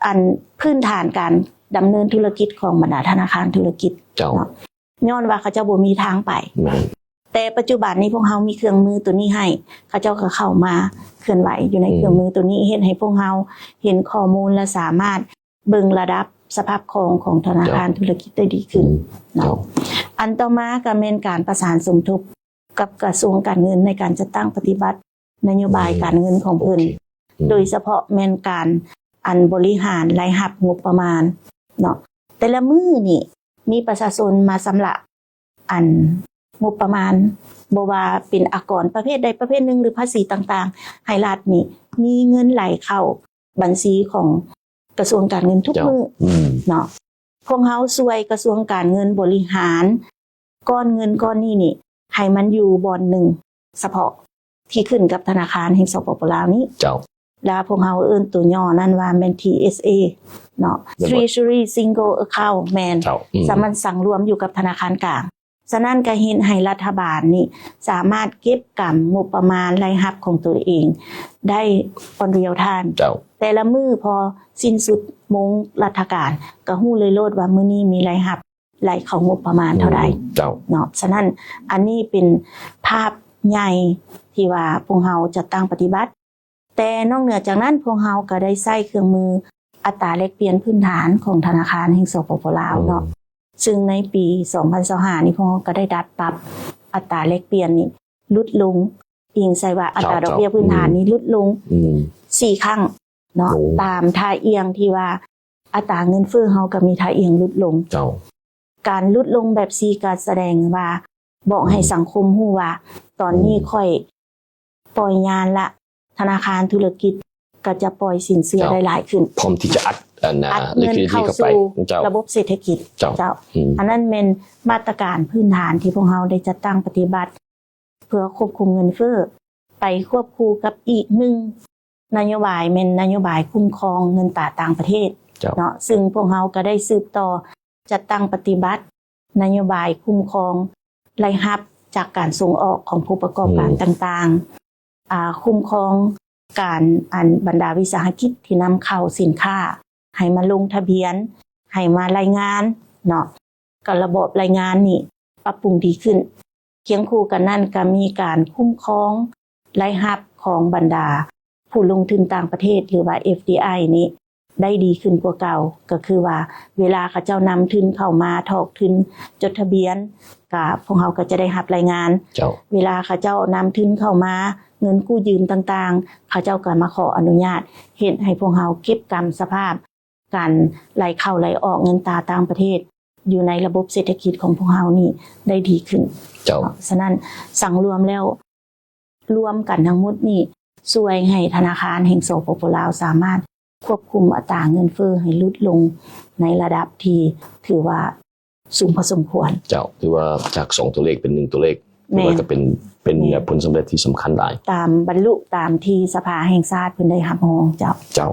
ອັນ ພື້ນຖານການດຳເນີນທຸລະກິດຂອງບັນດາທະນາຄານທຸລະກິດ ເຈົ້າ. ເນາະ. ຍ້ອນວ່າເຂົາເຈົ້າບໍ່ມີທາງໄປ. ແມ່ນ. ແຕ່ປັດຈຸບັນນີ້ພວກເຮົາມີເຄື່ອງມືໂຕນີ້ໃຫ້ ເຂົາເຈົ້າກໍເຂົ້າມາເຄື່ອນໄຫວຢູ່ໃນ ອືມ ເຄື່ອງມືໂຕນີ້ ເຮັດໃຫ້ພວກເຮົາເຫັນຂໍ້ມູນ ແລະ ສາມາດ ເບິ່ງລະດັບສະພາບຄ່ອງຂອງທະນາຄານ ເຈົ້າ ທຸລະກິດໄດ້ດີຂຶ້ນ ອືມ ເນາະ. ເຈົ້າ. ອັນຕໍ່ມາກໍແມ່ນການປະສານສົມທົບກັບກະຊວງການເງິນໃນການຈັດຕັ້ງປະຕິບັດນະໂຍບາຍ ອືມ ການເງິນຂອງເພິ່ນ ໂອເຄ ອືມ ໂດຍສະເພາະແມ່ນການ ອັນ ບໍລິຫານລາຍຮັບງົບປະມານເນາະ. ແຕ່ລະມື້ນີ້ມີປະຊາຊົນມາຊຳລະ ອັນ ງົບປະມານ ບໍ່ວ່າເປັນອາກອນປະເພດໃດປະເພດໜຶ່ງ ຫຼື ພາສີຕ່າງໆ ໃຫ້ລັດນີ້ ມີເງິນໄຫຼເຂົ້າບັນຊີຂອງກະຊວງການເງິນທຸກ ເຈົ້າ ມື້ ອືມ ເນາະ. ພວກເຮົາຊ່ວຍກະຊວງການເງິນບໍລິຫານກ້ອນເງິນກ້ອນນີ້ນີ້ ໃຫ້ມັນຢູ່ບ່ອນໜຶ່ງສະເພາະ ທີ່ຂຶ້ນກັບທະນາຄານແຫ່ງ ສປປ ລາວ ນີ້ ເຈົ້າ. ລະພວກເຮົາເອີ້ນຕົວຫຍໍ້ນັ້ນວ່າແມ່ນ ທີເອສເອ ເນາະ ແມ່ນບໍ່? Treasury Single Account ແມ່ນ ເຈົ້າ ອືມ ສາມາດສັງລວມຢູ່ກັບທະນາຄານກາງ. ສະນັ້ນກໍເຮັດໃຫ້ລັດຖະບານນີ້ສາມາດເກັບກຳງົບປະມານລາຍຮັບຂອງຕົວເອງໄດ້ on real time ເຈົ້າ. ແຕ່ລະມື້ພໍສິ້ນສຸດໂມງລັດຖະການ ກໍຮູ້ເລີຍໂລດວ່າມື້ນີ້ມີລາຍຮັບໄຫຼເຂົ້າງົບປະມານເທົ່າໃດ ອືມ ເຈົ້າ ເນາະ. ສະນັ້ນ ອັນນີ້ເປັນພາບໃຫຍ່ທີ່ວ່າພວກເຮົາຈັດຕັ້ງປະຕິບັດ. ແຕ່ນອກເໜືອຈາກນັ້ນ ພວກເຮົາກໍໄດ້ໃຊ້ເຄື່ອງມືອັດຕາແລກປ່ຽນພື້ນຖານຂອງທະນາຄານແຫ່ງ ສປປ ລາວ ເນາະ ອືມ ຊຶ່ງໃນປີສອງພັນຊາວຫ້ານີ້ ພວກເຮົາກໍໄດ້ດັດປັບອັດຕາແລກປ່ຽນນີ້ຫຼຸດລົງ ອີງໃສ່ວ່າອັດຕາ ເຈົ້າ ດອກເບ້ຍພື້ນຖານນີ້ ອືມ ຫຼຸດລົງ ອືມ ສີ່ຄັ້ງເນາະ ໂອ້ ຕາມທ່າອ່ຽງທີ່ວ່າອັດຕາເງິນເຟີ້ເຮົາກໍມີທ່າອ່ຽງຫຼຸດລົງ ເຈົ້າ. ການຫຼຸດລົງແບບຊີ້ກໍສະແດງວ່າ ບອກໃຫ້ ອືມ ສັງຄົມຮູ້ວ່າ ຕອນນີ້ ອືມ ຂ້ອຍປ່ອຍຍານລະ ທະນາຄານທຸລະກິດກໍຈະປ່ອຍສິນເຊື່ອ ເຈົ້າ ໄດ້ຫຼາຍຂຶ້ນ ພ້ອມທີ່ຈະອັດ ອັນນະ ອັດເງິນ liquidity ເຂົ້າ ເຂົ້າໄປ ສູ່ ເຈົ້າ ລະບົບເສດຖະກິດ ເຈົ້າ ເຈົ້າ. ອືມ ອັນນັ້ນແມ່ນມາດຕະການພື້ນຖານທີ່ພວກເຮົາໄດ້ຈັດຕັ້ງປະຕິບັດ ເພື່ອຄວບຄຸມເງິນເຟີ້ ໄປຄວບຄູ່ກັບອີກໜຶ່ງນະໂຍບາຍ ແມ່ນນະໂຍບາຍຄຸ້ມຄອງເງິນຕາຕ່າງປະເທດ ເຈົ້າ ເນາະ. ຊຶ່ງພວກເຮົາກໍໄດ້ສືບຕໍ່ຈັດຕັ້ງປະຕິບັດນະໂຍບາຍຄຸ້ມຄອງລາຍຮັບຈາກການສົ່ງອອກຂອງຜູ້ປະກອບການ ອືມ ຕ່າງໆ ອາ ຄຸ້ມຄອງການ ອັນ ບັນດາວິສາຫະກິດທີ່ນຳເຂົ້າສິນຄ້າ ໃຫ້ມາລົງທະບຽນ ໃຫ້ມາລາຍງານເນາະ. ການລະບອບລາຍງານນີ້ປັບປຸງດີຂຶ້ນ. ຄຽງຄູ່ກັນນັ້ນກໍມີການຄຸ້ມຄອງລາຍຮັບຂອງບັນດາຜູ້ລົງທຶນຕ່າງປະເທດ ຫຼືວ່າ ເອັຟດີໄອ ນີ້ໄດ້ດີຂຶ້ນກວ່າເກົ່າ. ກໍຄືວ່າເວລາເຂົາເຈົ້ານຳທຶນເຂົ້າມາຖອກທຶນຈົດທະບຽນ ກະພວກເຮົາກໍຈະໄດ້ຮັບລາຍງານ. ເຈົ້າ. ເວລາເຂົາເຈົ້ານຳທຶນເຂົ້າມາ ເງິນກູ້ຢືມຕ່າງໆ ເຂົາເຈົ້າກໍມາຂໍອະນຸຍາດ ເຮັດໃຫ້ພວກເຮົາເກັບກຳສະພາບ ການໄຫຼເຂົ້າໄຫຼອອກເງິນຕາຕ່າງປະເທດ ຢູ່ໃນລະບົບເສດຖະກິດຂອງພວກເຮົານີ້ໄດ້ດີຂຶ້ນ. ເຈົ້າ. ສະນັ້ນ ສັງລວມແລ້ວ ລວມກັນທັງໝົດນີ້ ຊ່ວຍໃຫ້ທະນາຄານແຫ່ງ ສປປ ລາວ ສາມາດຄວບຄຸມອັດຕາເງິນເຟີ້ໃຫ້ຫຼຸດລົງໃນລະດັບທີ່ຖືວ່າສູງພໍສົມຄວນ. ເຈົ້າ. ຖືວ່າຈາກສອງຕົວເລກເປັນໜຶ່ງຕົວເລກ ຖືວ່າກໍເປັນ ເປັນແບບຜົນສຳເລັດທີ່ສຳຄັນຫຼາຍ ຕາມບັນລຸຕາມທີ່ສະພາແຫ່ງຊາດເພິ່ນໄດ້ຮັບຮອງ. ເຈົ້າ ເຈົ້າ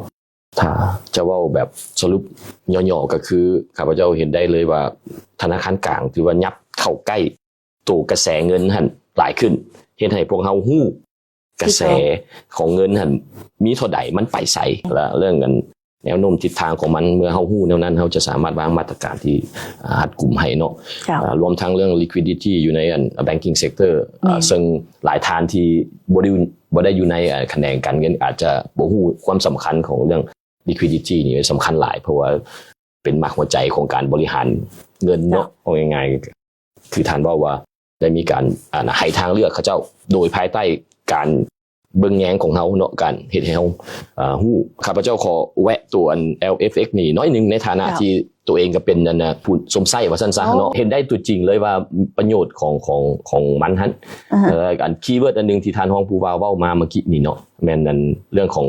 ຖ້າຈະເວົ້າແບບສະຫຼຸບຫຍໍ້ໆ ກໍຄືຂ້າພະເຈົ້າເຫັນໄດ້ເລີຍວ່າ ທະນາຄານກາງຖືວ່າຫຍັບເຂົ້າໃກ້ໂຕກະແສເງິນຫັ້ນຫຼາຍຂຶ້ນ ເຮັດໃຫ້ພວກເຮົາຮູ້ ກະແສຂອງເງິນຫັ້ນມີເທົ່າໃດ ມັນໄປໃສ ແລະ ເລື່ອງອັນແນວໂນ້ມທິດທາງຂອງມັນ ເມື່ອເຮົາຮູ້ແນວນັ້ນ ເຮົາຈະສາມາດວາງມາດຕະການທີ່ ອາ ຮັດກຸມໃຫ້ເນາະ. ເຈົ້າ ອາ ລວມທັງເລື່ອງ liquidity ຢູ່ໃນອັນ banking sector ແມ່ນ ອາ ເຊິ່ງຫຼາຍທ່ານທີ່ບໍ່ໄດ້ ບໍ່ໄດ້ຢູ່ໃນ ອາ ຂະແໜງການເງິນ ອາດຈະບໍ່ຮູ້ຄວາມສຳຄັນຂອງເລື່ອງ liquidity ນີ້ສຳຄັນຫຼາຍ ເພາະວ່າເປັນໝາກຫົວໃຈຂອງການບໍລິຫານເງິນເນາະ. ເຈົ້າ ເວົ້າງ່າຍໆ ຄືທ່ານເວົ້າວ່າໄດ້ມີການ ອາ ໃຫ້ທາງເລືອກເຂົາເຈົ້າ ໂດຍພາຍໃຕ້ການເບິ່ງແຍງຂອງເຮົາເນາະ ການເຮັດໃຫ້ເຮົາ ອາ ຮູ້. ຂ້າພະເຈົ້າຂໍແວະຕົວອັນ LFX ນີ້ໜ້ອຍໜຶ່ງ ໃນຖານະ ເຈົ້າ ທີ່ຕົວເອງກໍເປັນອັນນະ ຜູ້ຊົມໃຊ້ວ່າຊັ້ນຊະເນາະ. ເຫັນໄດ້ຕົວຈິງເລີຍວ່າປະໂຫຍດຂອງ ຂອງ ຂອງມັນຫັ້ນ ອ່າຮະ ເອີ ອັນ keyword ອັນໜຶ່ງທີ່ທ່ານຮອງຜູ້ວ່າເວົ້າມາເມື່ອກີ້ນີ້ເນາະ ແມ່ນອັນເລື່ອງຂອງ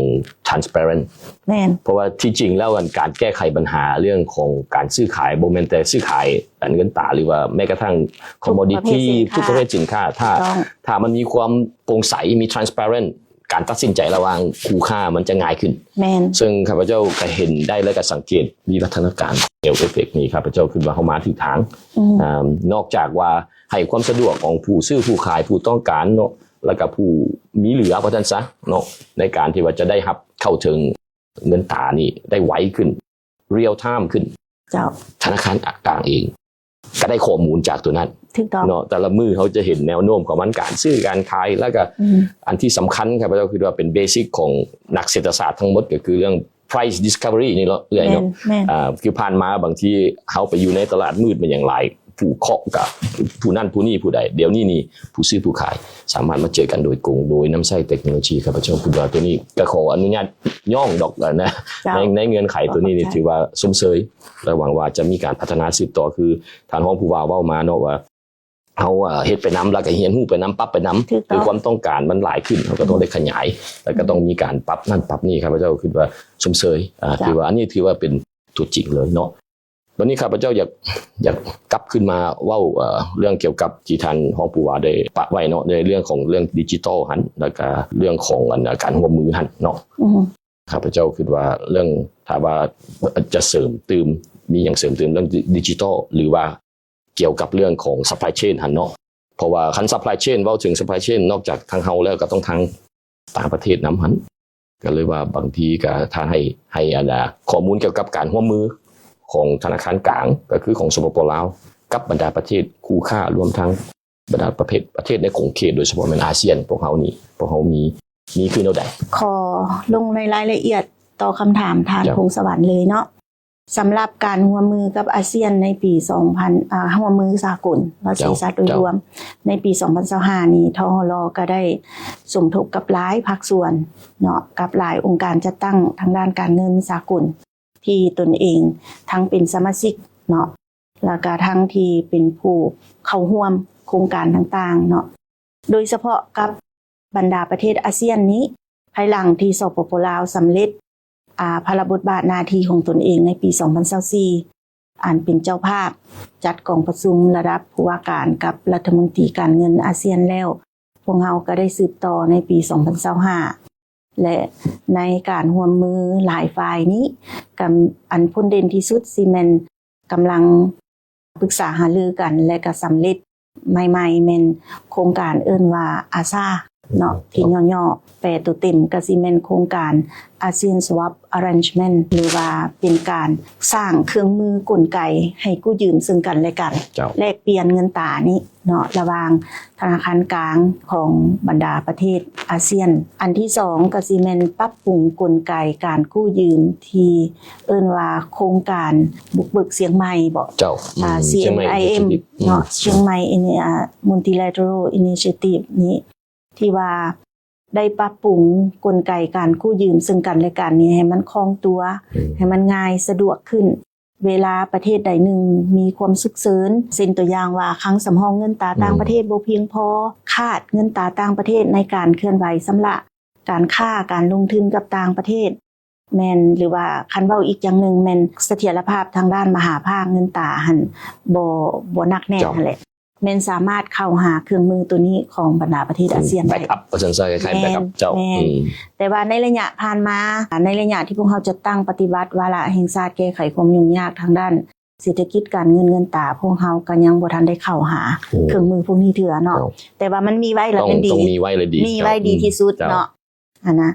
transparent. ແມ່ນ ເພາະວ່າທີ່ຈິງແລ້ວອັນການແກ້ໄຂບັນຫາເລື່ອງຂອງການຊື້ຂາຍ ບໍ່ແມ່ນແຕ່ຊື້ຂາຍອັນເງິນຕາ ຫຼືວ່າແມ້ກະທັ້ງ commodity ທຸກປະເພດສິນຄ້າ ທຸກປະເພດສິນຄ້າ ຖ້າ ຖືກຕ້ອງ ຖ້າມັນມີຄວາມໂປ່ງໃສ ມີ transparent ການຕັດສິນໃຈລະຫວ່າງຄູ່ຄ້າມັນຈະງ່າຍຂຶ້ນ. ແມ່ນ ເຊິ່ງຂ້າພະເຈົ້າກະເຫັນໄດ້ ແລະ ກະສັງເກດວິວັດທະນາການ LFX ນີ້ ຂ້າພະເຈົ້າຄິດວ່າເຮົາມາຖືກທາງ. ອືມ ອາ ນອກຈາກວ່າໃຫ້ຄວາມສະດວກຂອງຜູ້ຊື້ຜູ້ຂາຍ ຜູ້ຕ້ອງການເນາະ ແລ້ວກະຜູ້ມີເຫຼືອວ່າຊັ້ນຊະເນາະ ໃນການທີ່ວ່າຈະໄດ້ຮັບເຂົ້າເຖິງເງິນຕານີ້ໄດ້ໄວຂຶ້ນ real time ຂຶ້ນ. ເຈົ້າ ທະນາຄານກາງເອງ ກໍໄດ້ຂໍ້ມູນຈາກຕົວນັ້ນ ຖືກຕ້ອງ ເນາະ. ແຕ່ລະມື້ເຮົາຈະເຫັນແນວໂນ້ມຂອງມັນ ການຊື້ການຂາຍ ແລ້ວກໍ ອືມ ອັນທີ່ສຳຄັນ ຂ້າພະເຈົ້າຄິດວ່າເປັນ basic ຂອງນັກເສດຖະສາດທັງໝົດ ກໍຄືເລື່ອງ price discovery ນີ້ເນາະ ເອື້ອຍເນາະ. ແມ່ນ ແມ່ນ ອ່າ ຄືຜ່ານມາບາງທີເຮົາໄປຢູ່ໃນຕະຫຼາດມືດແມ່ນຫຍັງຫຼາຍ ຜູ້ເຄາະກໍຜູ້ນັ້ນຜູ້ນີ້ຜູ້ໃດ. ດຽວນີ້ນີ້ຜູ້ຊື້ຜູ້ຂາຍສາມາດມາເຈີກັນໂດຍກົງ ໂດຍນຳໃຊ້ເຕັກໂນໂລຊີ. ຂ້າພະເຈົ້າຄິດວ່າຕົວນີ້ກໍຂໍອະນຸຍາດຍ້ອງດອກນະ ເຈົ້າ ໃນ ໃນເງື່ອນໄຂຕົວນີ້ນີ້ ເຂົ້າໃຈ ຖືວ່າຊົມເຊີຍ ແລະ ຫວັງວ່າຈະມີການພັດທະນາສືບຕໍ່ ຄືທ່ານຮອງຜູ້ວ່າເວົ້າມາເນາະ ວ່າເຮົາ ເຮັດໄປນຳ ແລ້ວກໍຮຽນຮູ້ໄປນຳ ປັບໄປນຳ ຄືຄວາມຕ້ອງການມັນຫຼາຍຂຶ້ນ ເຮົາກໍຕ້ອງໄດ້ຂະຫຍາຍ ແລ້ວກໍຕ້ອງມີການປັບນັ້ນປັບນີ້. ຂ້າພະເຈົ້າຄິດວ່າຊົມເຊີຍ ເຈົ້າ ຖືວ່າອັນນີ້ຖືວ່າເປັນຕົວຈິງເລີຍເນາະ. ບັດນີ້ຂ້າພະເຈົ້າຢາກ ຢາກກັບຄືນມາເວົ້າ ເອີ ເລື່ອງກ່ຽວກັບທີ່ທ່ານຮອງຜູ້ວ່າໄດ້ປະໄວ້ເນາະ ໃນເລື່ອງຂອງເລື່ອງດິຈິຕອລຫັ້ນ ແລ້ວກະເລື່ອງຂອງອັນ ການຮ່ວມມືຫັ້ນເນາະ. ອືມ ຂ້າພະເຈົ້າຄິດວ່າເລື່ອງ ຖ້າວ່າຈະເສີມຕື່ມ ມີຫຍັງເສີມຕື່ມເລື່ອງດິ ດິຈິຕອລ ຫຼືວ່າ ກ່ຽວກັບເລື່ອງຂອງ supply chain ຫັ້ນເນາະ. ເພາະວ່າຄັນ supply chain ເວົ້າເຖິງ supply chain ນອກຈາກທາງເຮົາແລ້ວ ກໍຕ້ອງທາງຕ່າງປະເທດນຳຫັ້ນ. ກໍເລີຍວ່າບາງທີກໍຖ້າໃຫ້ ໃຫ້ອັນນາ ຂໍ້ມູນກ່ຽວກັບການຮ່ວມມືຂອງທະນາຄານກາງ ກໍຄືຂອງ ສປປ ລາວ ກັບບັນດາປະເທດຄູ່ຄ້າ ລວມທັງບັນດາປະເພດ ປະເທດໃນຂົງເຂດ ໂດຍສະເພາະແມ່ນອາຊຽນ ພວກເຮົານີ້ ພວກເຮົາມີ ມີຄືແນວໃດ? ຂໍລົງໃນລາຍລະອຽດຕໍ່ຄຳຖາມທ່ານ ເຈົ້າ ພົງສະຫວັນເລີຍເນາະ. ສຳລັບການຮ່ວມມືກັບອາຊຽນໃນປີສອງພັນ ອາ ຮ່ວມມືສາກົນ ເວົ້າໃສ່ຊາດໂດຍລວມ ໃນປີສອງພັນຊາວຫ້ານີ້ ທຫລ ກໍໄດ້ສົມທົບກັບຫຼາຍພາກສ່ວນເນາະ ກັບຫຼາຍອົງການຈັດຕັ້ງທາງດ້ານການເງິນສາກົນ ທີ່ຕົນເອງທັງເປັນສະມາຊິກເນາະ ແລ້ວກະທັງທີ່ເປັນຜູ້ເຂົ້າຮ່ວມໂຄງການຕ່າງໆເນາະ ໂດຍສະເພາະກັບບັນດາປະເທດອາຊຽນນີ້ ພາຍຫຼັງທີ່ ສປປ ລາວ ສຳເລັດ ອາ ພາລະບົດບາດໜ້າທີ່ຂອງຕົນເອງໃນປີສອງພັນຊາວສີ່ ອັນເປັນເຈົ້າພາບຈັດກອງປະຊຸມລະດັບຜູ້ວ່າການກັບລັດຖະມົນຕີການເງິນອາຊຽນແລ້ວ, ພວກເຮົາກໍໄດ້ສືບຕໍ່ໃນປີສອງພັນຊາວຫ້າ ແລະ ໃນການຮ່ວມມືຫຼາຍຝ່າຍນີ້ ກໍອັນພົ້ນເດັ່ນທີ່ສຸດຊິແມ່ນ ກຳລັງປຶກສາຫາລືກັນ ແລະ ກໍສຳເລັດໃໝ່ໆ ແມ່ນໂຄງການເອີ້ນວ່າ ອາຊາ ເນາະ ທີ່ຫຍໍ້ໆ ແປຕົວເຕັມກໍຊິແມ່ນໂຄງການ ASEAN Swap Arrangement ຫຼືວ່າເປັນການສ້າງເຄື່ອງມືກົນໄກໃຫ້ກູ້ຢືມເຊິ່ງກັນແລະກັນ ເຈົ້າ ແລກປ່ຽນເງິນຕານີ້ເນາະ ລະຫວ່າງທະນາຄານກາງຂອງບັນດາປະເທດອາຊຽນ. ອັນທີສອງກໍຊິແມ່ນປັບປຸງກົນໄກການກູ້ຢືມທີ່ ເອີ້ນວ່າໂຄງການບຸກເບີກຊຽງໃໝ່ບໍ? ເຈົ້າ ອືມ ອາ CMIM ເນາະ Chiang Mai Ini- ອາ Multilateral Initiative ນີ້ ທີ່ວ່າໄດ້ປັບປຸງກົນໄກການກູ້ຢືມເຊິ່ງກັນແລະກັນນີ້ໃຫ້ມັນຄ່ອງຕົວ ອືມ ໃຫ້ມັນງ່າຍສະດວກຂຶ້ນ. ເວລາປະເທດໃດໜຶ່ງມີຄວາມສຸກເສີນ ເຊັ່ນຕົວຢ່າງວ່າ ຄັງສຳຮອງເງິນຕາຕ່າງປະເທດ ອືມ ບໍ່ພຽງພໍ, ຂາດເງິນຕາຕ່າງປະເທດໃນການເຄື່ອນໄຫວຊຳລະ ການຄ້າ ການລົງທຶນກັບຕ່າງປະເທດ ແມ່ນ ຫຼືວ່າຄັນເວົ້າອີກຢ່າງໜຶ່ງແມ່ນສະຖຽນລະພາບທາງດ້ານມະຫາພາກເງິນຕາຫັ້ນ ບໍ່ ບໍ່ໜັກແໜ້ນຫັ້ນແຫຼະ. ແມ່ນສາມາດເຂົ້າຫາເຄື່ອງມືໂຕນີ້ຂອງບັນດາປະເທດອາຊຽນໄດ້ ແບັກອັບວ່າຊັ້ນຊະ ຄ້າຍໆແບັກອັບເຈົ້າ. ແມ່ນ ອືມ ແຕ່ວ່າໃນໄລຍະຜ່ານມາ ໃນໄລຍະທີ່ພວກເຮົາຈັດຕັ້ງປະຕິບັດວາລະແຫ່ງຊາດແກ້ໄຂຄວາມຫຍຸ້ງຍາກທາງດ້ານເສດຖະກິດການເງິນເງິນຕາ ພວກເຮົາກໍຍັງບໍ່ທັນໄດ້ເຂົ້າຫາ ໂອ້ ເຄື່ອງມືພວກນີ້ເທື່ອເນາະ. ເຈົ້າ ແຕ່ວ່າມັນມີໄວ້ແລ້ວແມ່ນດີ ຕ້ອງມີໄວ້ແລ້ວດີ ມີໄວ້ດີທີ່ສຸດເນາະ ເຈົ້າ ຫັ້ນນະ.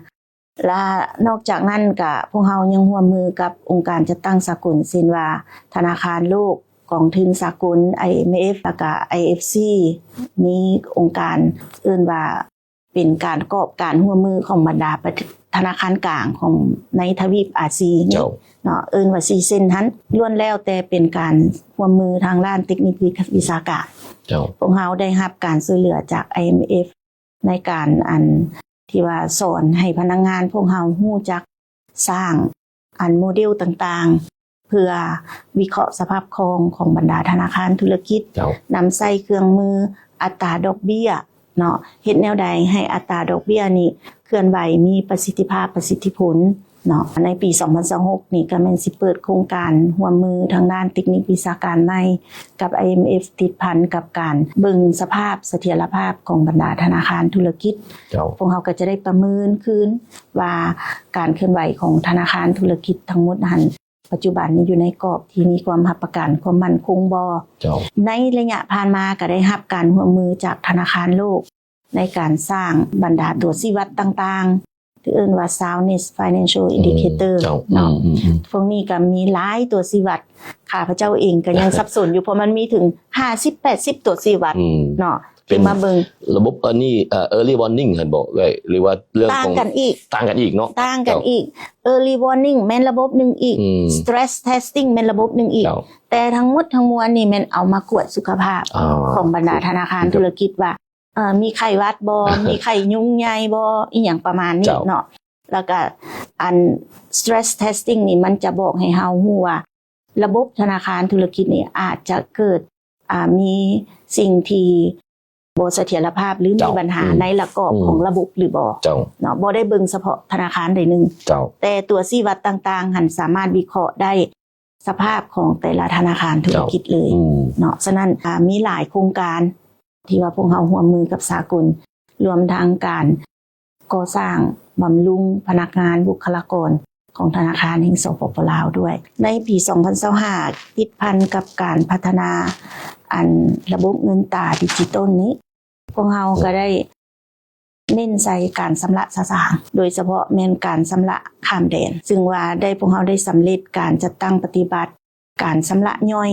ລະນອກຈາກນັ້ນກະພວກເຮົາຍັງຮ່ວມມືກັບອົງການຈັດຕັ້ງສາກົນ ເຊັ່ນວ່າທະນາຄານໂລກ, ກອງທຶນສາກົນ, ໄອເອັມເອັຟ ລະກະ ໄອເອັຟຊີ ມີອົງການເອີ້ນວ່າເປັນການກອບການຮ່ວມມືຂອງບັນດາປະເທດ ທະນາຄານກາງຂອງໃນທະວີບອາຊີນີ້ ເຈົ້າ ເນາະ ເອີ້ນວ່າຊີເຊັນຫັ້ນ ລ້ວນແລ້ວແຕ່ເປັນການຮ່ວມມືທາງດ້ານເຕັກນິກວິຊາການ. ເຈົ້າ ພວກເຮົາໄດ້ຮັບການຊ່ວຍເຫຼືອຈາກ ໄອເອັມເອັຟ ໃນການອັນທີ່ວ່າສອນໃຫ້ພະນັກງານພວກເຮົາຮູ້ຈັກສ້າງອັນໂມເດວຕ່າງໆ ເພື່ອວິເຄາະສະພາບຄ່ອງຂອງບັນດາທະນາຄານທຸລະກິດ ເຈົ້າ ນຳໃຊ້ເຄື່ອງມືອັດຕາດອກເບ້ຍເນາະ ເຮັດແນວໃດໃຫ້ອັດຕາດອກເບ້ຍນີ້ເຄື່ອນໄຫວ ມີປະສິດທິພາບ ປະສິດທິຜົນ ເນາະ ໃນປີສອງພັນຊາວຫົກນີ້ກໍແມ່ນຊິເປີດໂຄງການຮ່ວມມືທາງດ້ານເຕັກນິກວິຊາການໃໝ່ກັບ ໄອເອັມເອັຟ ຕິດພັນກັບການເບິ່ງສະພາບສະຖຽນລະພາບຂອງບັນດາທະນາຄານທຸລະກິດ. ເຈົ້າ ພວກເຮົາກໍຈະໄດ້ປະເມີນຄືນວ່າການເຄື່ອນໄຫວຂອງທະນາຄານທຸລະກິດທັງໝົດຫັ້ນ ປັດຈຸບັນນີ້ຢູ່ໃນກອບທີ່ມີຄວາມຮັບປະກັນຄວາມໝັ້ນຄົງບໍ່. ເຈົ້າ ໃນໄລຍະຜ່ານມາກໍໄດ້ຮັບການຮ່ວມມືຈາກທະນາຄານໂລກ ໃນການສ້າງບັນດາຕົວຊີ້ວັດຕ່າງໆ ທີ່ເອີ້ນວ່າ soundness financial indicator ເນາະ ອືມ ພວກນີ້ກໍມີຫຼາຍຕົວຊີ້ວັດ ຂ້າພະເຈົ້າເອງກໍຍັງສັບສົນຢູ່ ເພາະມັນມີເຖິງຫ້າສິບ ແປດສິບຕົວຊີ້ວັດເນາະ ທີ່ມາເບິ່ງລະບົບອັນນີ້ ເອີ early warning ຫັ້ນບໍເອື້ອຍ ຫຼືວ່າເລື່ອງຂອງ ຕ່າງກັນອີກ ຕ່າງກັນອີກເນາະ ຕ່າງກັນອີກ early warning ແມ່ນລະບົບໜຶ່ງອີກ stress testing ແມ່ນລະບົບໜຶ່ງອີກ ແຕ່ທັງໝົດທັງມວນນີ້ແມ່ນເອົາມາກວດສຸຂະພາບຂອງບັນດາທະນາຄານທຸລະກິດວ່າ ເອີ ມີໄຂ້ຫວັດບໍ່ ມີໄຂ້ຍຸງໃຫຍ່ບໍ່ ອີ່ຫຍັງປະມານນີ້ເນາະ ແລ້ວກະອັນ stress testing ນີ້ມັນຈະບອກໃຫ້ເຮົາຮູ້ວ່າລະບົບທະນາຄານທຸລະກິດນີ້ອາດຈະເກີດ ອາ ມີສິ່ງທີ່ບໍ່ສະຖຽນລະພາບ ຫຼື ມີບັນຫາໃນລະກອບຂອງລະບົບຫຼືບໍ່ເນາະ ບໍ່ໄດ້ເບິ່ງສະເພາະທະນາຄານໃດໜຶ່ງ ແຕ່ຕົວຊີ້ວັດຕ່າງໆຫັ້ນສາມາດວິເຄາະໄດ້ ສະພາບຂອງແຕ່ລະທະນາຄານທຸລະກິດເລີຍເນາະ ສະນັ້ນ ອາ ມີຫຼາຍໂຄງການທີ່ວ່າພວກເຮົາຮ່ວມມືກັບສາກົນ ລວມທັງການກໍ່ສ້າງບຳລຸງພະນັກງານບຸກຄະລາກອນຂອງທະນາຄານແຫ່ງ ສປປ ລາວ ດ້ວຍ. ໃນປີສອງພັນຊາວຫ້າ ຕິດພັນກັບການພັດທະນາອັນລະບົບເງິນຕາດິຈິຕອນນີ້ ພວກເຮົາກໍໄດ້ເນັ້ນໃສ່ການຊຳລະສະສາງ ໂດຍສະເພາະແມ່ນການຊຳລະຂ້າມແດນ ຊຶ່ງວ່າໄດ້ ພວກເຮົາໄດ້ສຳເລັດການຈັດຕັ້ງປະຕິບັດການຊຳລະຍ່ອຍ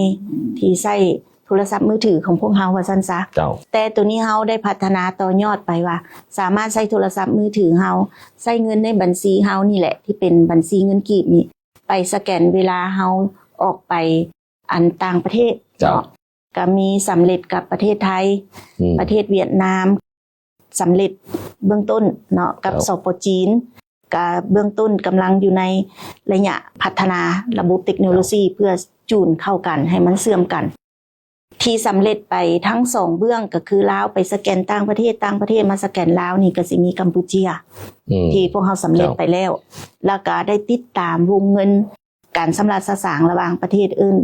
ທີ່ໃຊ້ໂທລະສັບມືຖືຂອງພວກເຮົາວ່າຊັ້ນຊະ ແຕ່ໂຕນີ້ເຮົາໄດ້ພັດທະນາຕໍ່ຍອດໄປວ່າ ສາມາດໃຊ້ໂທລະສັບມືຖືເຮົາ ໃຊ້ເງິນໃນບັນຊີເຮົານີ້ແຫຼະ ທີ່ເປັນບັນຊີເງິນກີບນີ້ ໄປສະແກນເວລາເຮົາອອກໄປອັນຕ່າງປະເທດເນາະ ກະມີສຳເລັດກັບປະເທດໄທ ປະເທດຫວຽດນາມ ສຳເລັດເບື້ອງຕົ້ນເນາະ ກັບ ສປ ຈີນ ກະເບື້ອງຕົ້ນກຳລັງຢູ່ໃນໄລຍະພັດທະນາລະບົບເຕັກໂນໂລຊີ ເພື່ອຈູນເຂົ້າກັນໃຫ້ມັນເຊື່ອມກັນ ທີ່ສຳເລັດໄປທັງສອງເບື້ອງ ກະຄືລາວໄປສະແກນຕ່າງປະເທດ ຕ່າງປະເທດມາສະແກນລາວນີ້ ກະຊິມີກຳປູເຈຍ ທີ່ພວກເຮົາສຳເລັດໄປແລ້ວ ແລ້ວກະໄດ້ຕິດຕາມວົງເງິນ ການຊຳລະສະສາງລະຫວ່າງປະເທດເອີ້ນ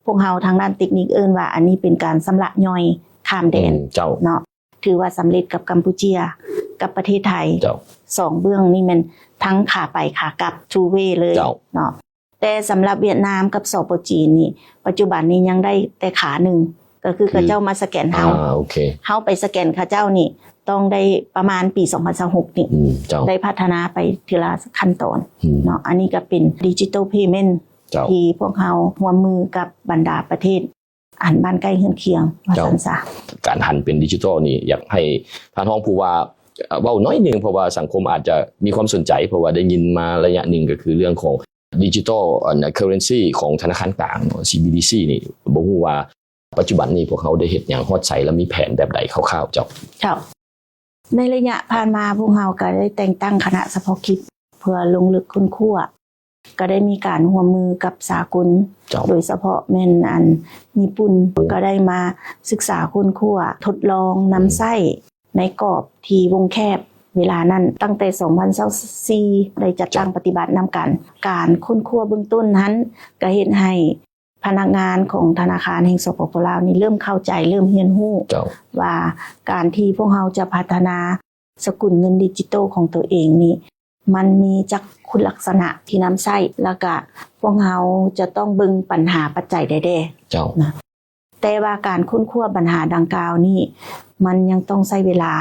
ພວກເຮົາທາງດ້ານເຕັກນິກເອີ້ນວ່າ ອັນນີ້ເປັນການຊຳລະຍ່ອຍຂ້າມແດນເນາະ ຖືວ່າສຳເລັດກັບກຳປູເຈຍ ກັບປະເທດໄທ ສອງເບື້ອງນີ້ແມ່ນທັງຂາໄປຂາກັບ two way ເລີຍເນາະ ແຕ່ສຳລັບຫວຽດນາມກັບ ສປ ຈີນ ນີ້ ປັດຈຸບັນນີ້ຍັງໄດ້ແຕ່ຂາໜຶ່ງ ກໍຄືເຂົາເຈົ້າມາສະແກນເຮົາ ເຮົາໄປສະແກນເຂົາເຈົ້ານີ້ ຕ້ອງໄດ້ປະມານປີສອງພັນຊາວຫົກນີ້ ໄດ້ພັດທະນາໄປເທື່ອລະຂັ້ນຕອນເນາະ ອັນນີ້ກໍເປັນ digital payment ທີ່ພວກເຮົາຮ່ວມມືກັບບັນດາປະເທດອັນບ້ານໃກ້ເຮືອນຄຽງວ່າຊັ້ນຊະ ການຫັນເປັນດິຈິຕອນນີ້ ຢາກໃຫ້ທ່ານຮອງຜູ້ວ່າເວົ້າໜ້ອຍໜຶ່ງ ເພາະວ່າສັງຄົມອາດຈະມີຄວາມສົນໃຈ ເພາະວ່າໄດ້ຍິນມາໄລຍະໜຶ່ງ ກໍຄືເລື່ອງຂອງດິຈິຕອນ currency ຂອງທະນາຄານກາງເນາະ CBDC ນີ້ ບໍ່ຮູ້ວ່າ ປັດຈຸບັນນີ້ພວກເຮົາໄດ້ເຮັດຫຍັງຮອດໃສ ແລະ ມີແຜນແບບໃດຄ່າວໆ ເຈົ້າ? ເຈົ້າ ໃນໄລຍະຜ່ານມາພວກເຮົາກໍໄດ້ແຕ່ງຕັ້ງຄະນະສະເພາະກິດເພື່ອລົງເລິກຄົ້ນຄວ້າ ກໍໄດ້ມີການຮ່ວມມືກັບສາກົນ ໂດຍສະເພາະແມ່ນອັນຍີ່ປຸ່ນ ກໍໄດ້ມາສຶກສາຄົ້ນຄວ້າ ທົດລອງນຳໃຊ້ໃນກອບທີ່ວົງແຄບເວລານັ້ນ ຕັ້ງແຕ່ສອງພັນຊາວສີ່ ໄດ້ຈັດຕັ້ງປະຕິບັດນຳກັນ ການຄົ້ນຄວ້າເບື້ອງຕົ້ນຫັ້ນ ກໍເຮັດໃຫ້ ພະນັກງານຂອງທະນາຄານແຫ່ງ ສປປ ລາວ ນີ້ເລີ່ມເຂົ້າໃຈ ເລີ່ມຮຽນຮູ້ ເຈົ້າ ວ່າການທີ່ພວກເຮົາຈະພັດທະນາສະກຸນເງິນດິຈິຕອລຂອງຕົວເອງນີ້ ມັນມີຈັກຄຸນລັກສະນະທີ່ນຳໃຊ້ ແລ້ວກະພວກເຮົາຈະຕ້ອງເບິ່ງປັນຫາປັດໄຈໃດແດ່ ເຈົ້າ ນະ. ແຕ່ວ່າການຄົ້ນຄວ້າບັນຫາດັ່ງກ່າວນີ້ ມັນຍັງຕ້ອງໃຊ້ເວລາ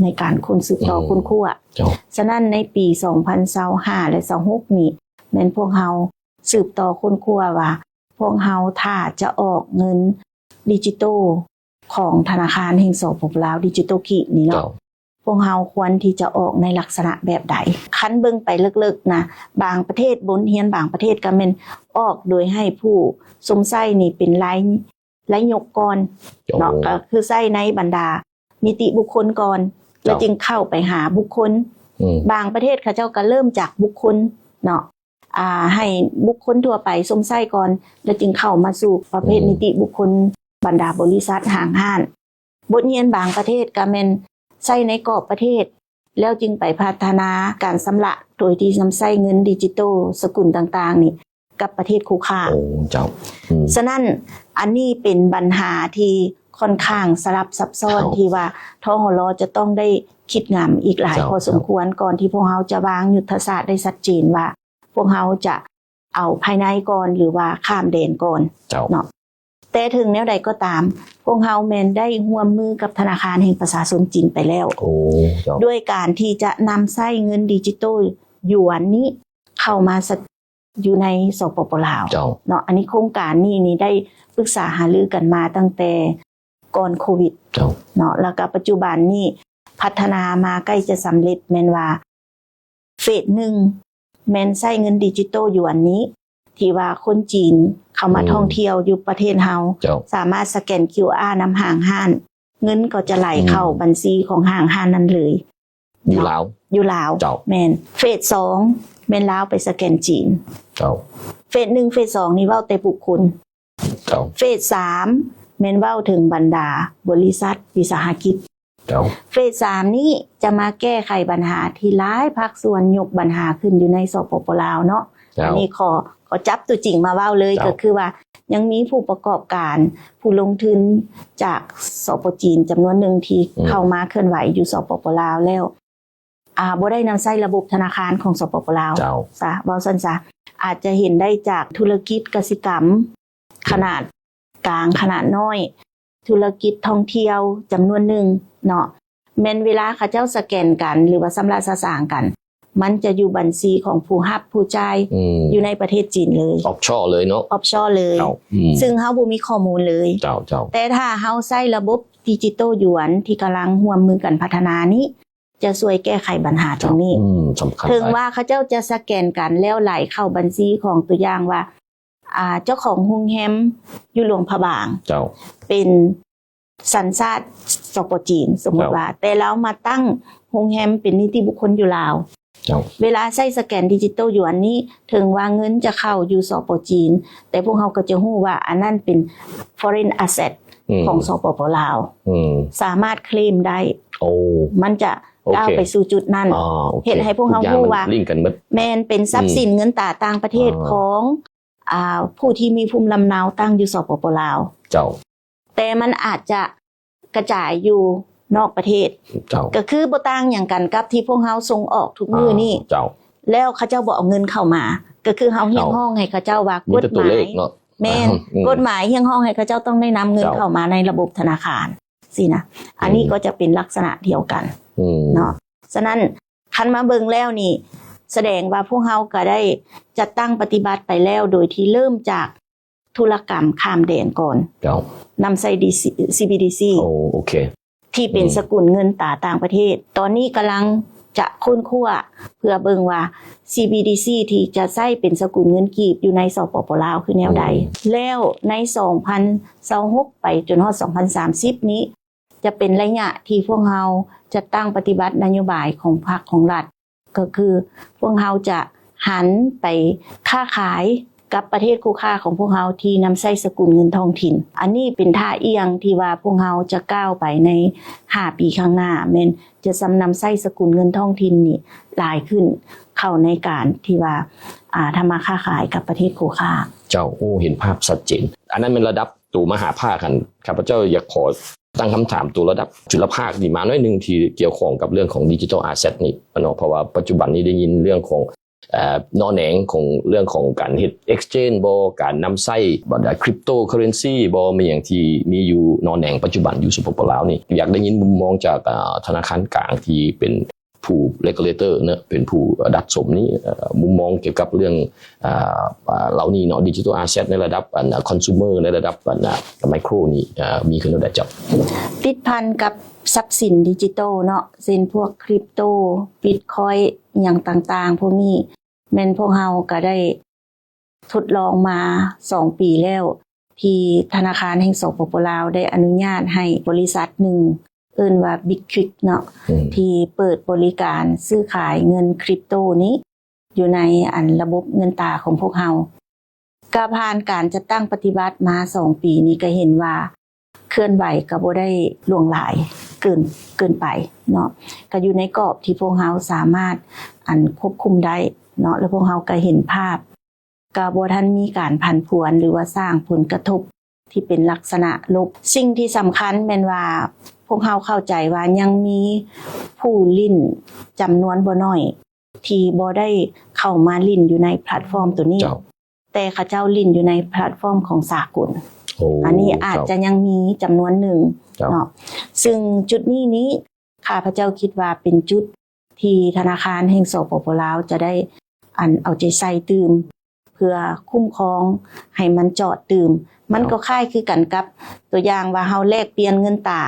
ໃນການຄົ້ນ ສືບຕໍ່ ອືມ ຄົ້ນຄວ້າ. ເຈົ້າ. ສະນັ້ນໃນປີສອງພັນຊາວຫ້າ ແລະ ຊາວຫົກນີ້ ແມ່ນພວກເຮົາສືບຕໍ່ຄົ້ນຄວ້າວ່າ ພວກເຮົາຖ້າຈະອອກເງິນດິຈິຕອລຂອງທະນາຄານແຫ່ງ ສປປ ລາວ ດິຈິຕອລກີບນີ້ເນາະ ເຈົ້າ ພວກເຮົາຄວນທີ່ຈະອອກໃນລັກສະນະແບບໃດ? ຄັນເບິ່ງໄປເລິກໆນະ ບາງປະເທດ, ບົດຮຽນບາງປະເທດກໍແມ່ນອອກໂດຍໃຫ້ຜູ້ຊົມໃຊ້ນີ້ເປັນລາຍ, ລາຍຍົກກ່ອນເນາະ, ໂອ້ ກໍຄືໃຊ້ໃນບັນດານິຕິບຸກຄົນກ່ອນ ແລ້ວ ເຈົ້າ ຈຶ່ງເຂົ້າໄປຫາບຸກຄົນ. ອືມ ບາງປະເທດເຂົາເຈົ້າກໍເລີ່ມຈາກບຸກຄົນເນາະ, ອ່າ ໃຫ້ບຸກຄົນທົ່ວໄປຊົມໃຊ້ກ່ອນ ແລ້ວຈຶ່ງເຂົ້າມາສູ່ປະເພດ ອືມ ນິຕິບຸກຄົນ, ບັນດາບໍລິສັດ, ຫ້າງຮ້ານ. ບົດຮຽນບາງປະເທດກໍແມ່ນໃຊ້ໃນກອບປະເທດ ແລ້ວຈຶ່ງໄປພັດທະນາການຊຳລະໂດຍທີ່ນຳໃຊ້ເງິນດິຈິຕອລສະກຸນຕ່າງໆນີ້ກັບປະເທດຄູ່ຄ້າ. ໂອ້ ເຈົ້າ. ອືມ ສະນັ້ນ ອັນນີ້ເປັນບັນຫາທີ່ຂ້ອນຂ້າງສະຫຼັບຊັບຊ້ອນ ເຈົ້າ ທີ່ວ່າ ທຫລ ຈະຕ້ອງໄດ້ຄິດງາມອີກຫຼາຍ ເຈົ້າ ພໍສົມຄວນ ເຈົ້າ ກ່ອນທີ່ພວກເຮົາຈະວາງຍຸດທະສາດໄດ້ຊັດເຈນວ່າ ພວກເຮົາຈະເອົາພາຍໃນກ່ອນ ຫຼືວ່າຂ້າມແດນກ່ອນ ເຈົ້າ ເນາະ. ແຕ່ເຖິງແນວໃດກໍຕາມ ພວກເຮົາແມ່ນໄດ້ຮ່ວມມືກັບທະນາຄານແຫ່ງປະຊາຊົນຈີນໄປແລ້ວ ໂອ້ ເຈົ້າ ດ້ວຍການທີ່ຈະນຳໃຊ້ເງິນດິຈິຕອລຢວນນີ້ເຂົ້າມາສະ ຢູ່ໃນ ສປປ ລາວ ເຈົ້າ ເນາະ. ອັນນີ້ໂຄງການນີ້ນີ້ໄດ້ປຶກສາຫາລືກັນມາຕັ້ງແຕ່ກ່ອນໂຄວິດ ເຈົ້າ ເນາະ ແລ້ວກໍປັດຈຸບັນນີ້ພັດທະນາມາໃກ້ຈະສຳເລັດ ແມ່ນວ່າ ເຟສໜຶ່ງ ແມ່ນໃຊ້ເງິນດິຈິຕອລຢວນນີ້ ທີ່ວ່າຄົນຈີນເຂົ້າມາ ອືມ ທ່ອງທ່ຽວຢູ່ປະເທດເຮົາ ເຈົ້າ ສາມາດສະແກນຄິວອານຳຫ້າງຮ້ານ ເງິນກໍຈະໄຫຼ ອືມ ເຂົ້າບັນຊີຂອງຫ້າງຮ້ານນັ້ນເລີຍ ຢູ່ລາວ ເນາະ ຢູ່ລາວ ເຈົ້າ ແມ່ນ. ເຟສສອງ ແມ່ນລາວໄປສະແກນຈີນ ເຈົ້າ. ເຟສໜຶ່ງ ເຟສສອງນີ້ເວົ້າແຕ່ບຸກຄົນ ເຈົ້າ. ເຟສສາມ ແມ່ນເວົ້າເຖິງບັນດາບໍລິສັດວິສາຫະກິດ ເຈົ້າ. ເຟສສາມນີ້ຈະມາແກ້ໄຂບັນຫາທີ່ຫຼາຍພາກສ່ວນຍົກບັນຫາຂຶ້ນຢູ່ໃນ ສປປ ລາວ ເນາະ ເຈົ້າ. ອັນນີ້ຂໍ ຂໍຈັບຕົວຈິງມາເວົ້າເລີຍ ເຈົ້າ ກໍຄືວ່າຍັງມີຜູ້ປະກອບການ ຜູ້ລົງທຶນຈາກ ສປ ຈີນ ຈຳນວນໜຶ່ງທີ່ ອືມ ເຂົ້າມາເຄື່ອນໄຫວຢູ່ ສປປ ລາວ ແລ້ວ ອ່າ ບໍ່ໄດ້ນຳໃຊ້ລະບົບທະນາຄານຂອງ ສປປ ລາວ ເຈົ້າ ຊະ ເວົ້າຊັ້ນຊະ. ອາດຈະເຫັນໄດ້ຈາກທຸລະກິດກະສິກຳ ອືມ ຂະໜາດກາງ ຂະໜາດນ້ອຍ, ທຸລະກິດທ່ອງທ່ຽວຈຳນວນໜຶ່ງເນາະ ແມ່ນເວລາເຂົາເຈົ້າສະແກນກັນ ຫຼືວ່າຊຳລະສະສາງກັນ ມັນຈະຢູ່ບັນຊີຂອງຜູ້ຮັບຜູ້ຈ່າຍ ອືມ ຢູ່ໃນປະເທດຈີນເລີຍ ອອຟຊອເລີຍເນາະ ອອຟຊອເລີຍ ເຈົ້າ. ອືມ ຊຶ່ງເຮົາບໍ່ມີຂໍ້ມູນເລີຍ ເຈົ້າ ເຈົ້າ. ແຕ່ຖ້າເຮົາໃຊ້ລະບົບດິຈິຕອລຢວນທີ່ກຳລັງຮ່ວມມືກັນພັດທະນານີ້ ຈະຊ່ວຍແກ້ໄຂບັນຫາຕົງນີ້ ເຈົ້າ ອືມ ສຳຄັນ ເຖິງວ່າເຂົາເຈົ້າຈະສະແກນກັນແລ້ວໄຫຼເຂົ້າບັນຊີຂອງ ຕົວຢ່າງວ່າ ອ່າ ເຈົ້າຂອງໂຮງແຮມຢູ່ຫຼວງພະບາງ ເຈົ້າ ເປັນສັນຊາດ ສປ ຈີນ ສົມມຸດ ເຈົ້າ ວ່າ ແຕ່ລາວມາຕັ້ງໂຮງແຮມເປັນນິຕິບຸກຄົນຢູ່ລາວ ເຈົ້າ. ເວລາໃຊ້ສະແກນດິຈິຕອລຢວນນີ້ ເຖິງວ່າເງິນຈະເຂົ້າຢູ່ ສປ ຈີນ ແຕ່ພວກເຮົາກໍຈະຮູ້ວ່າອັນນັ້ນເປັນ foreign asset ອືມ ຂອງ ສປປ ລາວ ອືມ ສາມາດເຄລມໄດ້ ໂອ້ ມັນຈະ ໂອເຄ ກ້າວໄປສູ່ຈຸດນັ້ນ ອໍ ໂອເຄ ເຮັດໃຫ້ພວກເຮົາຮູ້ວ່າ ແມ່ນເປັນຊັບສິນ ອືມ ເງິນຕາຕ່າງປະເທດ ອໍ ຂອງ ອ່າ ຜູ້ທີ່ມີພູມລຳເນົາຕັ້ງຢູ່ ສປປ ລາວ ເຈົ້າ. ແຕ່ມັນອາດຈະກະຈາຍຢູ່ນອກປະເທດ ເຈົ້າ ກໍຄືບໍ່ຕ່າງຫຍັງກັນກັບທີ່ພວກເຮົາສົ່ງອອກທຸກມື້ນີ້ ເຈົ້າ ແລ້ວເຂົາເຈົ້າບໍ່ເອົາເງິນເຂົ້າມາ ກໍຄືເຮົາຮຽກຮ້ອງໃຫ້ເຂົາເຈົ້າວ່າ ເຈົ້າ ກົດໝາຍ ມີແຕ່ຕົວເລກເນາະ ແມ່ນ ອືມ ກົດໝາຍຮຽກຮ້ອງໃຫ້ເຂົາເຈົ້າຕ້ອງໄດ້ນຳເງິນ ເຈົ້າ ເຂົ້າມາໃນລະບົບທະນາຄານ ຊີ້ນະ ອືມ ອັນນີ້ກໍຈະເປັນລັກສະນະດຽວກັນ ອືມ ເນາະ. ສະນັ້ນ ຄັນມາເບິ່ງແລ້ວນີ້ ສະແດງວ່າພວກເຮົາກໍໄດ້ຈັດຕັ້ງປະຕິບັດໄປແລ້ວ ໂດຍທີ່ເລີ່ມຈາກທຸລະກຳຂ້າມແດນກ່ອນ ເຈົ້າ ນຳໃຊ້ ດີ ຊີ ຊີ ບີ ດີ ຊີ ໂອ ໂອເຄ ທີ່ເປັນ ອືມ ສະກຸນເງິນຕາຕ່າງປະເທດ. ຕອນນີ້ກຳລັງຈະຄົ້ນຄວ້າເພື່ອເບິ່ງວ່າ ຊີ ບີ ດີ ຊີ ທີ່ຈະໃຊ້ເປັນສະກຸນເງິນກີບຢູ່ໃນ ສປປ ລາວ ຄືແນວໃດ ອືມ ແລ້ວໃນສອງພັນຊາວຫົກໄປຈົນຮອດສອງພັນສາມສິບນີ້ ຈະເປັນໄລຍະທີ່ພວກເຮົາຈັດຕັ້ງປະຕິບັດນະໂຍບາຍຂອງພັກຂອງລັດ ກໍຄືພວກເຮົາຈະຫັນໄປຄ້າຂາຍກັບປະເທດຄູ່ຄ້າຂອງພວກເຮົາທີ່ນຳໃຊ້ສະກຸນເງິນທ້ອງຖິ່ນ. ອັນນີ້ເປັນທ່າອ່ຽງທີ່ວ່າພວກເຮົາຈະກ້າວໄປໃນຫ້າປີຂ້າງໜ້າ ແມ່ນຈະນຳໃຊ້ສະກຸນເງິນທ້ອງຖິ່ນນີ້ຫຼາຍຂຶ້ນ ເຂົ້າໃນການທີ່ວ່າ ອ່າ ທຳມາຄ້າຂາຍກັບປະເທດຄູ່ຄ້າ. ເຈົ້າ ໂອ້ ເຫັນພາບຊັດເຈນ. ອັນນັ້ນແມ່ນລະດັບໂຕມະຫາພາກຫັ້ນ. ຂ້າພະເຈົ້າຢາກຂໍຕັ້ງຄຳຖາມໂຕລະດັບຈຸລະພາກນີ້ມາໜ້ອຍໜຶ່ງ ທີ່ກ່ຽວຂ້ອງກັບເລື່ອງຂອງ digital asset ນີ້ເນາະ, ເພາະວ່າປັດຈຸບັນນີ້ໄດ້ຍິນເລື່ອງຂອງ ເອ່ອ ໜໍ່ແໜງຂອງເລື່ອງຂອງການເຮັດ exchange ບໍ່, ການນຳໃຊ້ບັນດາ cryptocurrency ບໍ່, ມີຫຍັງທີ່ມີຢູ່ໜໍ່ແໜງປັດຈຸບັນຢູ່ ສປປ ລາວນີ້. ຢາກໄດ້ຍິນມຸມມອງຈາກ ເອ່ອ ທະນາຄານກາງທີ່ເປັນຜູ້ regulator ເນາະ, ເປັນຜູ້ດັດສົມນີ້ ເອ່ອ ມຸມມອງກ່ຽວກັບເລື່ອງ ເອ່ອ ເຫຼົ່ານີ້ເນາະ, digital asset ໃນລະດັບອັນ consumer ໃນລະດັບອັນ micro ນີ້ ເອ່ອ ມີຂຶ້ນແນວໃດເຈົ້າ? ຕິດພັນກັບຊັບສິນດິຈິຕອລເນາະ, ເຊັ່ນພວກ crypto, Bitcoin ອີ່ຫຍັງຕ່າງໆ ພວກນີ້ ແມ່ນພວກເຮົາກໍໄດ້ທົດລອງມາສອງປີແລ້ວ ທີ່ທະນາຄານແຫ່ງ ສປປ ລາວ ໄດ້ອະນຸຍາດໃຫ້ບໍລິສັດໜຶ່ງ ເອີ້ນວ່າ Bitquick ເນາະ ອືມ ທີ່ເປີດບໍລິການຊື້ຂາຍເງິນ crypto ນີ້ຢູ່ໃນອັນລະບົບເງິນຕາຂອງພວກເຮົາ. ກໍຜ່ານການຈັດຕັ້ງປະຕິບັດມາສອງປີນີ້ ກໍເຫັນວ່າ ເຄື່ອນໄຫວກໍບໍ່ໄດ້ຫຼວງຫຼາຍເກີນ ເກີນໄປເນາະ, ກໍຢູ່ໃນກອບທີ່ພວກເຮົາສາມາດ ອັນ ຄວບຄຸມໄດ້ເນາະ, ແລ້ວພວກເຮົາກໍເຫັນພາບ ກໍບໍ່ທັນມີການຜັນຜວນ ຫຼືວ່າສ້າງຜົນກະທົບທີ່ເປັນລັກສະນະລົບ. ສິ່ງທີ່ສຳຄັນແມ່ນວ່າ ພວກເຮົາເຂົ້າໃຈວ່າຍັງມີຜູ້ຫຼິ້ນຈຳນວນບໍ່ໜ້ອຍ ທີ່ບໍ່ໄດ້ເຂົ້າມາຫຼິ້ນຢູ່ໃນແພລດຟອມໂຕນີ້ ເຈົ້າ ແຕ່ເຂົາເຈົ້າຫຼິ້ນຢູ່ໃນແພລດຟອມຂອງສາກົນ. ໂອ້ ອັນນີ້ອາດ ເຈົ້າ ຈະຍັງມີຈຳນວນໜຶ່ງ ເຈົ້າ ເນາະ. ຊຶ່ງຈຸດນີ້ນີ້ ຂ້າພະເຈົ້າຄິດວ່າເປັນຈຸດທີ່ທະນາຄານແຫ່ງ ສປປ ລາວ ຈະໄດ້ ອັນ ເອົາໃຈໃສ່ຕື່ມ ເພື່ອຄຸ້ມຄອງໃຫ້ມັນຈອດຕື່ມ. ມັນ ເຈົ້າ ກໍຄ້າຍຄືກັນກັບຕົວຢ່າງວ່າເຮົາແລກປ່ຽນເງິນຕາ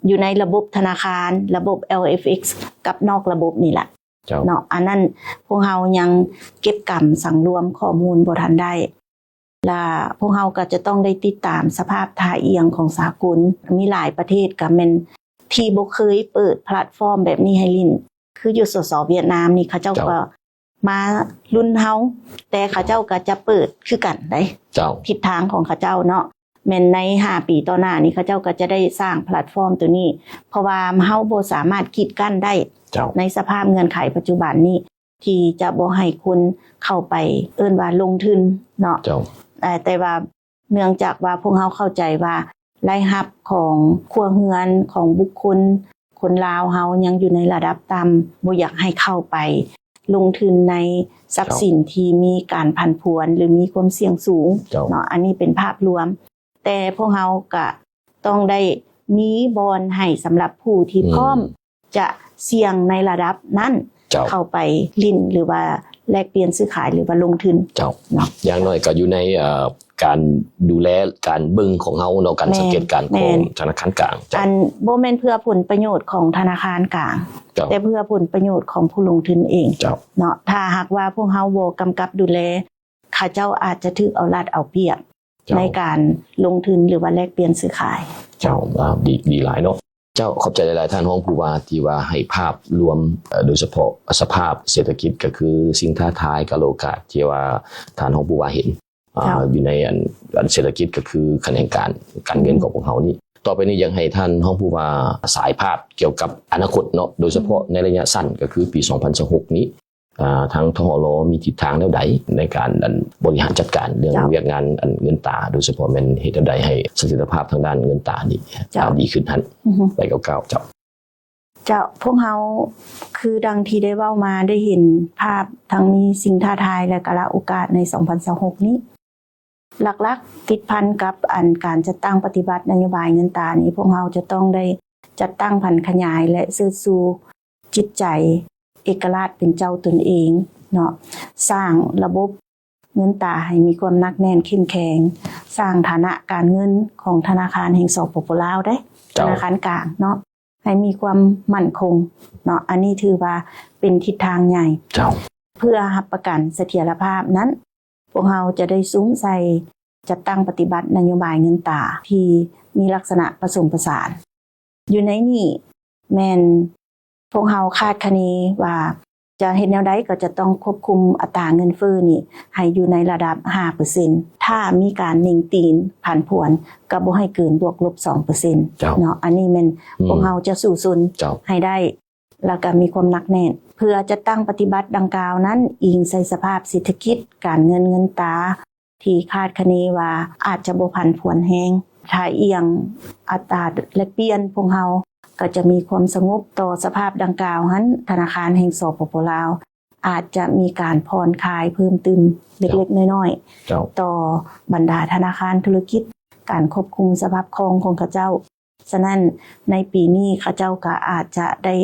ຢູ່ໃນລະບົບທະນາຄານ, ລະບົບ ແອລເອັຟເອັກ ກັບນອກລະບົບນີ້ລະ ເຈົ້າ ເນາະ. ອັນນັ້ນພວກເຮົາຍັງເກັບກຳສັງລວມຂໍ້ມູນບໍ່ທັນໄດ້ ລະພວກເຮົາກໍຈະຕ້ອງໄດ້ຕິດຕາມສະພາບທ່າອ່ຽງຂອງສາກົນ. ມີຫຼາຍປະເທດກໍແມ່ນທີ່ບໍ່ເຄີຍເປີດແພລດຟອມແບບນີ້ໃຫ້ຫຼິ້ນ ຄືຢູ່ ສສ ຫວຽດນາມນີ້ ເຂົາເຈົ້າ ເຈົ້າ ກໍມາລຸ້ນເຮົາ ແຕ່ເຂົາເຈົ້າກໍຈະເປີດຄືກັນໄດ໋ ເຈົ້າ ທິດທາງຂອງເຂົາເຈົ້າເນາະ. ແມ່ນໃນຫ້າປີຕໍ່ໜ້ານີ້ ເຂົາເຈົ້າກໍຈະໄດ້ສ້າງແພລດຟອມໂຕນີ້ ເພາະວ່າເຮົາບໍ່ສາມາດກີດກັ້ນໄດ້ ເຈົ້າ ໃນສະພາບເງື່ອນໄຂປັດຈຸບັນນີ້ ທີ່ຈະບໍ່ໃຫ້ຄົນເຂົ້າໄປ ເອີ້ນວ່າລົງທຶນເນາະ ເຈົ້າ ແຕ່ ແຕ່ວ່າເນື່ອງຈາກວ່າພວກເຮົາເຂົ້າໃຈວ່າລາຍຮັບຂອງຄົວເຮືອນ ຂອງບຸກຄົນ ຄົນລາວເຮົາຍັງຢູ່ໃນລະດັບຕ່ຳ ບໍ່ຢາກໃຫ້ເຂົ້າໄປລົງທຶນໃນຊັບສິນ ເຈົ້າ ທີ່ມີການຜັນຜວນ ຫຼື ມີຄວາມສ່ຽງສູງ ເຈົ້າ ເນາະ. ອັນນີ້ເປັນພາບລວມ ແຕ່ພວກເຮົາກະຕ້ອງໄດ້ມີບ່ອນໃຫ້ສຳລັບຜູ້ທີ່ ອືມ ພ້ອມຈະສ່ຽງໃນລະດັບນັ້ນ ເຈົ້າ ເຂົ້າໄປຫຼິ້ນ ຫຼືວ່າແລກປ່ຽນຊື້ຂາຍ ຫຼືວ່າລົງທຶນ ເຈົ້າ ເນາະ. ຢ່າງໜ້ອຍກໍຢູ່ໃນ ເອ່ອ ການດູແລ ການເບິ່ງຂອງເຮົາເນາະ, ການ ແມ່ນ ສັງເກດການຂອງ ແມ່ນ ທະນາຄານກາງ ເຈົ້າ. ອັນ ບໍ່ແມ່ນເພື່ອຜົນປະໂຫຍດຂອງທະນາຄານກາງ ເຈົ້າ ແຕ່ເພື່ອຜົນປະໂຫຍດຂອງຜູ້ລົງທຶນເອງ ເຈົ້າ ເນາະ. ຖ້າຫາກວ່າພວກເຮົາບໍ່ກຳກັບດູແລ ເຂົາເຈົ້າອາດຈະຖືກເອົາລັດເອົາປຽບ ເຈົ້າ ໃນການລົງທຶນ ຫຼືວ່າແລກປ່ຽນຊື້ຂາຍ. ເຈົ້າ ອາ ດີ ດີຫຼາຍເນາະ. ເຈົ້າ ຂອບໃຈຫຼາຍໆ ທ່ານຮອງຜູ້ວ່າ ທີ່ວ່າໃຫ້ພາບລວມ ເອ່ອ ໂດຍສະເພາະສະພາບເສດຖະກິດ ກໍຄືສິ່ງທ້າທາຍກັບໂອກາດ ທີ່ວ່າທ່ານຮອງຜູ້ວ່າເຫັນ ອາ ເຈົ້າ ຢູ່ໃນອັນ ອັນເສດຖະກິດ ກໍຄືຂະແໜງການ ການເງິນ ອືມ ຂອງພວກເຮົານີ້. ຕໍ່ໄປນີ້ຢາກໃຫ້ທ່ານຮອງຜູ້ວ່າສາຍພາບກ່ຽວກັບອະນາຄົດເນາະ ໂດຍສະເພາະ ອືມ ໃນໄລຍະສັ້ນ ກໍຄືປີສອງພັນຊາວຫົກນີ້ ອາ ທາງ ທຫລ ມີທິດທາງແນວໃດໃນການ ອັນ ບໍລິຫານຈັດການເລື່ອງ ເຈົ້າ ວຽກງານ ອັນ ເງິນຕາ ໂດຍສະເພາະແມ່ນເຮັດແນວໃດໃຫ້ສະຖຽນລະພາບທາງດ້ານເງິນຕານີ້ ເຈົ້າ ອາ ດີຂຶ້ນຫັ້ນ ອືຮຶ ໄປກ່າວໆ ເຈົ້າ. ເຈົ້າ ພວກເຮົາ ຄືດັ່ງທີ່ໄດ້ເວົ້າມາ ໄດ້ເຫັນພາບທັງມີສິ່ງທ້າທາຍ ແລະ ກາລະໂອກາດໃນສອງພັນຊາວຫົກນີ້ ຫຼັກໆ ຕິດພັນກັບ ອັນ ການຈັດຕັ້ງປະຕິບັດນະໂຍບາຍເງິນຕານີ້ ພວກເຮົາຈະຕ້ອງໄດ້ຈັດຕັ້ງຜັນຂະຫຍາຍ ແລະ ເຊີດຊູຈິດໃຈເອກະລາດເປັນເຈົ້າຕົນເອງເນາະ, ສ້າງລະບົບເງິນຕາໃຫ້ມີຄວາມໜັກແໜ້ນເຂັ້ມແຂງ, ສ້າງຖານະການເງິນຂອງທະນາຄານແຫ່ງ ສປປ ລາວ ເດ້, ເຈົ້າ, ທະນາຄານກາງເນາະ, ໃຫ້ມີຄວາມໝັ້ນຄົງເນາະ, ອັນນີ້ຖືວ່າເປັນທິດທາງໃຫຍ່. ເຈົ້າ. ເພື່ອຮັບປະກັນສະຖຽນລະພາບນັ້ນ, ພວກເຮົາຈະໄດ້ສຸມໃສ່ຈັດຕັ້ງປະຕິບັດນະໂຍບາຍເງິນຕາທີ່ມີລັກສະນະປະສົມປະສານ. ຢູ່ໃນນີ້ແມ່ນພວກເຮົາຄາດຄະເນວ່າຈະເຮັດແນວໃດກໍຈະຕ້ອງຄວບຄຸມອັດຕາເງິນເຟີ້ນີ້ໃຫ້ຢູ່ໃນລະດັບຫ້າເປີເຊັນ. ຖ້າມີການເໜັງຕີນຜັນຜວນກໍບໍ່ໃຫ້ເກີນບວກລົບສອງເປີເຊັນ ເຈົ້າ ເນາະ. ອັນນີ້ແມ່ນ ອືມ ພວກເຮົາຈະສູ້ຊົນ ເຈົ້າ ໃຫ້ໄດ້ ແລ້ວກໍມີຄວາມໜັກແໜ້ນ. ເພື່ອຈັດຕັ້ງປະຕິບັດດັ່ງກ່າວນັ້ນ ອີງໃສ່ສະພາບເສດຖະກິດ, ການເງິນ, ເງິນຕາ ທີ່ຄາດຄະເນວ່າອາດຈະບໍ່ຜັນຜວນແຮງ. ຖ້າອີງອັດຕາແລກປ່ຽນ, ພວກເຮົາກໍຈະມີຄວາມສະຫງົບຕໍ່ສະພາບດັ່ງກ່າວຫັ້ນ, ທະນາຄານແຫ່ງ ສປປ ລາວ ອາດຈະມີການຜ່ອນຄາຍເພີ່ມຕື່ມເລັກໆນ້ອຍໆ ເຈົ້າ ຕໍ່ບັນດາທະນາຄານທຸລະກິດ, ການຄວບຄຸມສະພາບຄ່ອງຂອງເຂົາເຈົ້າ. ສະນັ້ນ, ໃນປີນີ້ເຂົາເຈົ້າກໍອາດຈະໄດ້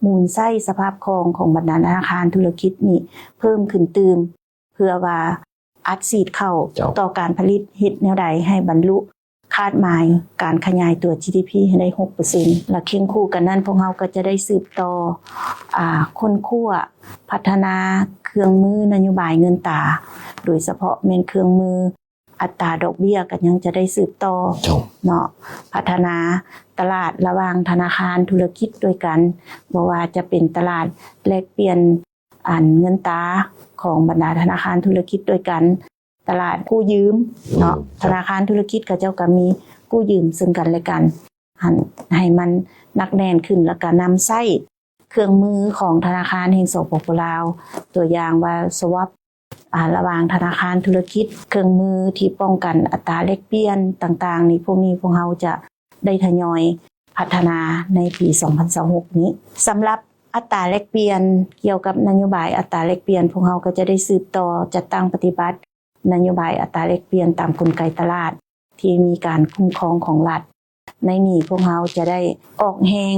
ໝູນໃຊ້ສະພາບຄ່ອງຂອງບັນດາທະນາຄານທຸລະກິດນີ້ເພີ່ມຂຶ້ນຕື່ມ ເພື່ອວ່າອັດສີດເຂົ້າ ເຈົ້າ ຕໍ່ການຜະລິດ, ເຮັດແນວໃດໃຫ້ບັນລຸຄາດໝາຍການຂະຫຍາຍຕົວ ຈີດີພີ ໃຫ້ໄດ້ຫົກເປີເຊັນ. ແລະ ເຄັງຄູ່ກັນນັ້ນ, ພວກເຮົາກໍຈະໄດ້ສືບຕໍ່, ອາ, ຄົ້ນຄວ້າ, ພັດທະນາເຄື່ອງມືນະໂຍບາຍເງິນຕາ, ໂດຍສະເພາະແມ່ນເຄື່ອງມືອັດຕາດອກເບ້ຍ ກໍຍັງຈະໄດ້ສືບຕໍ່ ເຈົ້າ ເນາະ, ພັດທະນາຕະຫຼາດລະຫວ່າງທະນາຄານທຸລະກິດດ້ວຍກັນ, ບໍ່ວ່າຈະເປັນຕະຫຼາດແລກປ່ຽນ ອັນເງິນຕາຂອງບັນດາທະນາຄານທຸລະກິດດ້ວຍກັນ, ຕະຫຼາດກູ້ຢືມເນາະ, ອືມ ທະນາຄານທຸລະກິດເຂົາເຈົ້າກໍມີກູ້ຢືມເຊິ່ງກັນແລະກັນ, ຫັ້ນ ໃຫ້ມັນໜັກແໜ້ນຂຶ້ນ, ແລ້ວກໍນຳໃຊ້ເຄື່ອງມືຂອງທະນາຄານແຫ່ງ ສປປ ລາວ, ຕົວຢ່າງວ່າ ສະວັບ ອາ ລະຫວ່າງທະນາຄານທຸລະກິດ, ເຄື່ອງມືທີ່ປ້ອງກັນອັດຕາແລກປ່ຽນຕ່າງໆນີ້, ພວກນີ້ພວກເຮົາຈະ ໄດ້ທະຍອຍພັດທະນາໃນປີສອງພັນຊາວຫົກນີ້. ສຳລັບອັດຕາແລກປ່ຽນ, ກ່ຽວກັບນະໂຍບາຍອັດຕາແລກປ່ຽນ, ພວກເຮົາກໍຈະໄດ້ສືບຕໍ່ຈັດຕັ້ງປະຕິບັດນະໂຍບາຍອັດຕາແລກປ່ຽນຕາມກົນໄກຕະຫຼາດທີ່ມີການຄຸ້ມຄອງຂອງລັດ. ໃນນີ້ພວກເຮົາຈະໄດ້ອອກແຮງ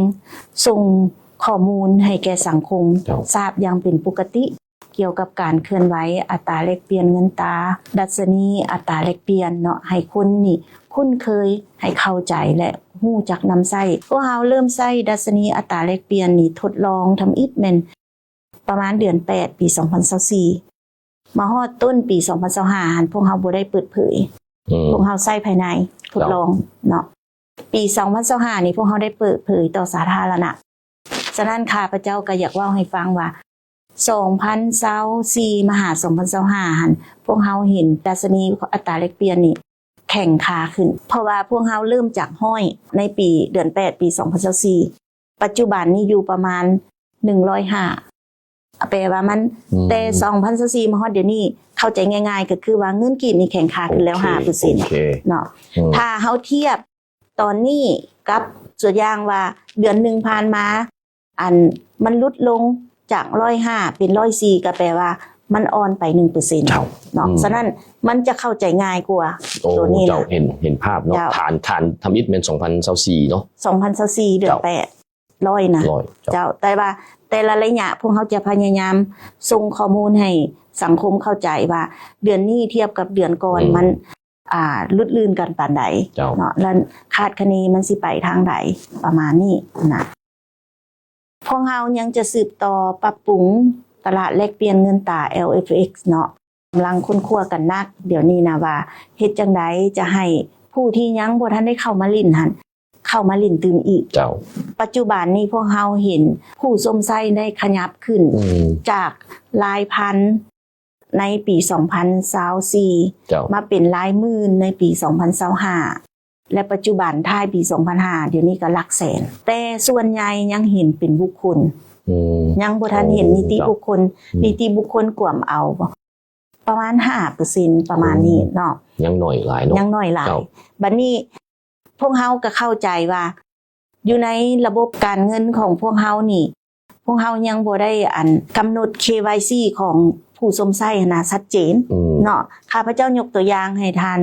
ສົ່ງຂໍ້ມູນໃຫ້ແກ່ສັງຄົມ ເຈົ້າ ຊາບຢ່າງເປັນປົກກະຕິ ກ່ຽວກັບການເຄື່ອນໄຫວອັດຕາແລກປ່ຽນເງິນຕາ, ດັດຊະນີອັດຕາແລກປ່ຽນເນາະ, ໃຫ້ຄົນນີ້ຄຸ້ນເຄີຍ, ໃຫ້ເຂົ້າໃຈ ແລະ ຮູ້ຈັກນຳໃຊ້. ພວກເຮົາເລີ່ມໃຊ້ດັດຊະນີອັດຕາແລກປ່ຽນນີ້ທົດລອງທຳອິດແມ່ນປະມານເດືອນແປດ ປີສອງພັນຊາວສີ່ ມາຮອດຕົ້ນປີສອງພັນຊາວຫ້າຫັ້ນ ພວກເຮົາບໍ່ໄດ້ເປີດເຜີຍ. ອືມ ພວກເຮົາໃຊ້ພາຍໃນທົດລອງເນາະ. ປີສອງພັນຊາວຫ້ານີ້ ພວກເຮົາໄດ້ເປີດເຜີຍຕໍ່ສາທາລະນະ. ສະນັ້ນ ຂ້າພະເຈົ້າກໍຢາກເວົ້າໃຫ້ຟັງວ່າ ສອງພັນຊາວສີ່ມາຫາສອງພັນຊາວຫ້າຫັ້ນ ພວກເຮົາເຫັນດັດຊະນີອັດຕາແລກປ່ຽນນີ້ແຂງຄ່າຂຶ້ນ ເພາະວ່າພວກເຮົາເລີ່ມຈາກຮ້ອຍໃນປີເດືອນແປດ ປີສອງພັນຊາວສີ່ ປັດຈຸບັນນີ້ຢູ່ປະມານໜຶ່ງຮ້ອຍຫ້າ ແປວ່າມັນ ອືມ ແຕ່ສອງພັນຊາວສີ່ມາຮອດດຽວນີ້ ເຂົ້າໃຈງ່າຍໆ ກໍຄືວ່າເງິນກີບນີ້ແຂງຄ່າຂຶ້ນແລ້ວ ໂອເຄ ຫ້າເປີເຊັນ ໂອເຄ ເນາະ. ອືມ ຖ້າເຮົາທຽບຕອນນີ້ກັບຕົວຢ່າງວ່າເດືອນໜຶ່ງຜ່ານມາ ອັນມັນຫຼຸດລົງຈາກຮ້ອຍຫ້າເປັນຮ້ອຍສີ່ ກໍແປວ່າມັນອ່ອນໄປໜຶ່ງເປີເຊັນ ເຈົ້າ ເນາະ. ອືມ ສະນັ້ນມັນຈະເຂົ້າໃຈງ່າຍກວ່າ ໂອ້ ຕົວນີ້ ເຈົ້າ ນະ ເຫັນ ເຫັນພາບເນາະ. ເຈົ້າ ຖານ ຖານທຳອິດແມ່ນສອງພັນຊາວສີ່ເນາະ ສອງພັນຊາວສີ່ ເຈົ້າ ເດືອນແປດ ຮ້ອຍນະ ຮ້ອຍ ເຈົ້າ ເຈົ້າ ແຕ່ວ່າແຕ່ລະໄລຍະພວກເຮົາຈະພະຍາຍາມສົ່ງຂໍ້ມູນໃຫ້ສັງຄົມເຂົ້າໃຈວ່າ ເດືອນນີ້ທຽບກັບເດືອນກ່ອນ ອືມ ມັນ ອ່າ ຫຼຸດລື່ນກັນປານໃດ ເຈົ້າ ເນາະ ແລະ ຄາດຄະເນມັນຊິໄປທາງໃດ ປະມານນີ້ນະ. ພວກເຮົາຍັງຈະສືບຕໍ່ປັບປຸງຕະຫຼາດແລກປ່ຽນເງິນຕາ ແອລເອັຟເອັກ ເນາະ. ກຳລັງຄົ້ນຄວ້າກັນໜັກດຽວນີ້ນະວ່າ ເຮັດຈັ່ງໃດຈະໃຫ້ຜູ້ທີ່ຍັງບໍ່ທັນໄດ້ເຂົ້າມາຫຼິ້ນຫັ້ນ ເຂົ້າມາຫຼິ້ນຕື່ມອີກ. ເຈົ້າ ປັດຈຸບັນນີ້ພວກເຮົາເຫັນຜູ້ຊົມໃຊ້ໄດ້ຂະຫຍັບຂຶ້ນ ອືມ ຈາກຫຼາຍພັນໃນປີສອງພັນຊາວສີ່ ເຈົ້າ ມາເປັນຫຼາຍໝື່ນໃນປີສອງພັນຊາວຫ້າ ແລະ ປັດຈຸບັນທ້າຍປີສອງພັນຫ້າ ດຽວນີ້ກໍຫຼັກແສນ ແຕ່ສ່ວນໃຫຍ່ຍັງເຫັນເປັນບຸກຄົນ ອືມ ຍັງບໍ່ທັນເຫັນນິຕິບຸກຄົນ ອືມ ນິຕິບຸກຄົນກວມເອົາ ປະມານຫ້າເປີເຊັນ ປະມານນີ້ເນາະ ອືມ ຍັງໜ້ອຍຫຼາຍເນາະ ຍັງໜ້ອຍຫຼາຍ. ເຈົ້າ ບັດນີ້ພວກເຮົາກໍເຂົ້າໃຈວ່າ ຢູ່ໃນລະບົບການເງິນຂອງພວກເຮົານີ້ ພວກເຮົາຍັງບໍ່ໄດ້ ອັນ ກຳນົດ ເຄວາຍຊີ ຂອງຜູ້ຊົມໃຊ້ຫັ້ນນະ ຊັດເຈນ ອືມ ເນາະ. ຂ້າພະເຈົ້າຍົກຕົວຢ່າງໃຫ້ທ່ານ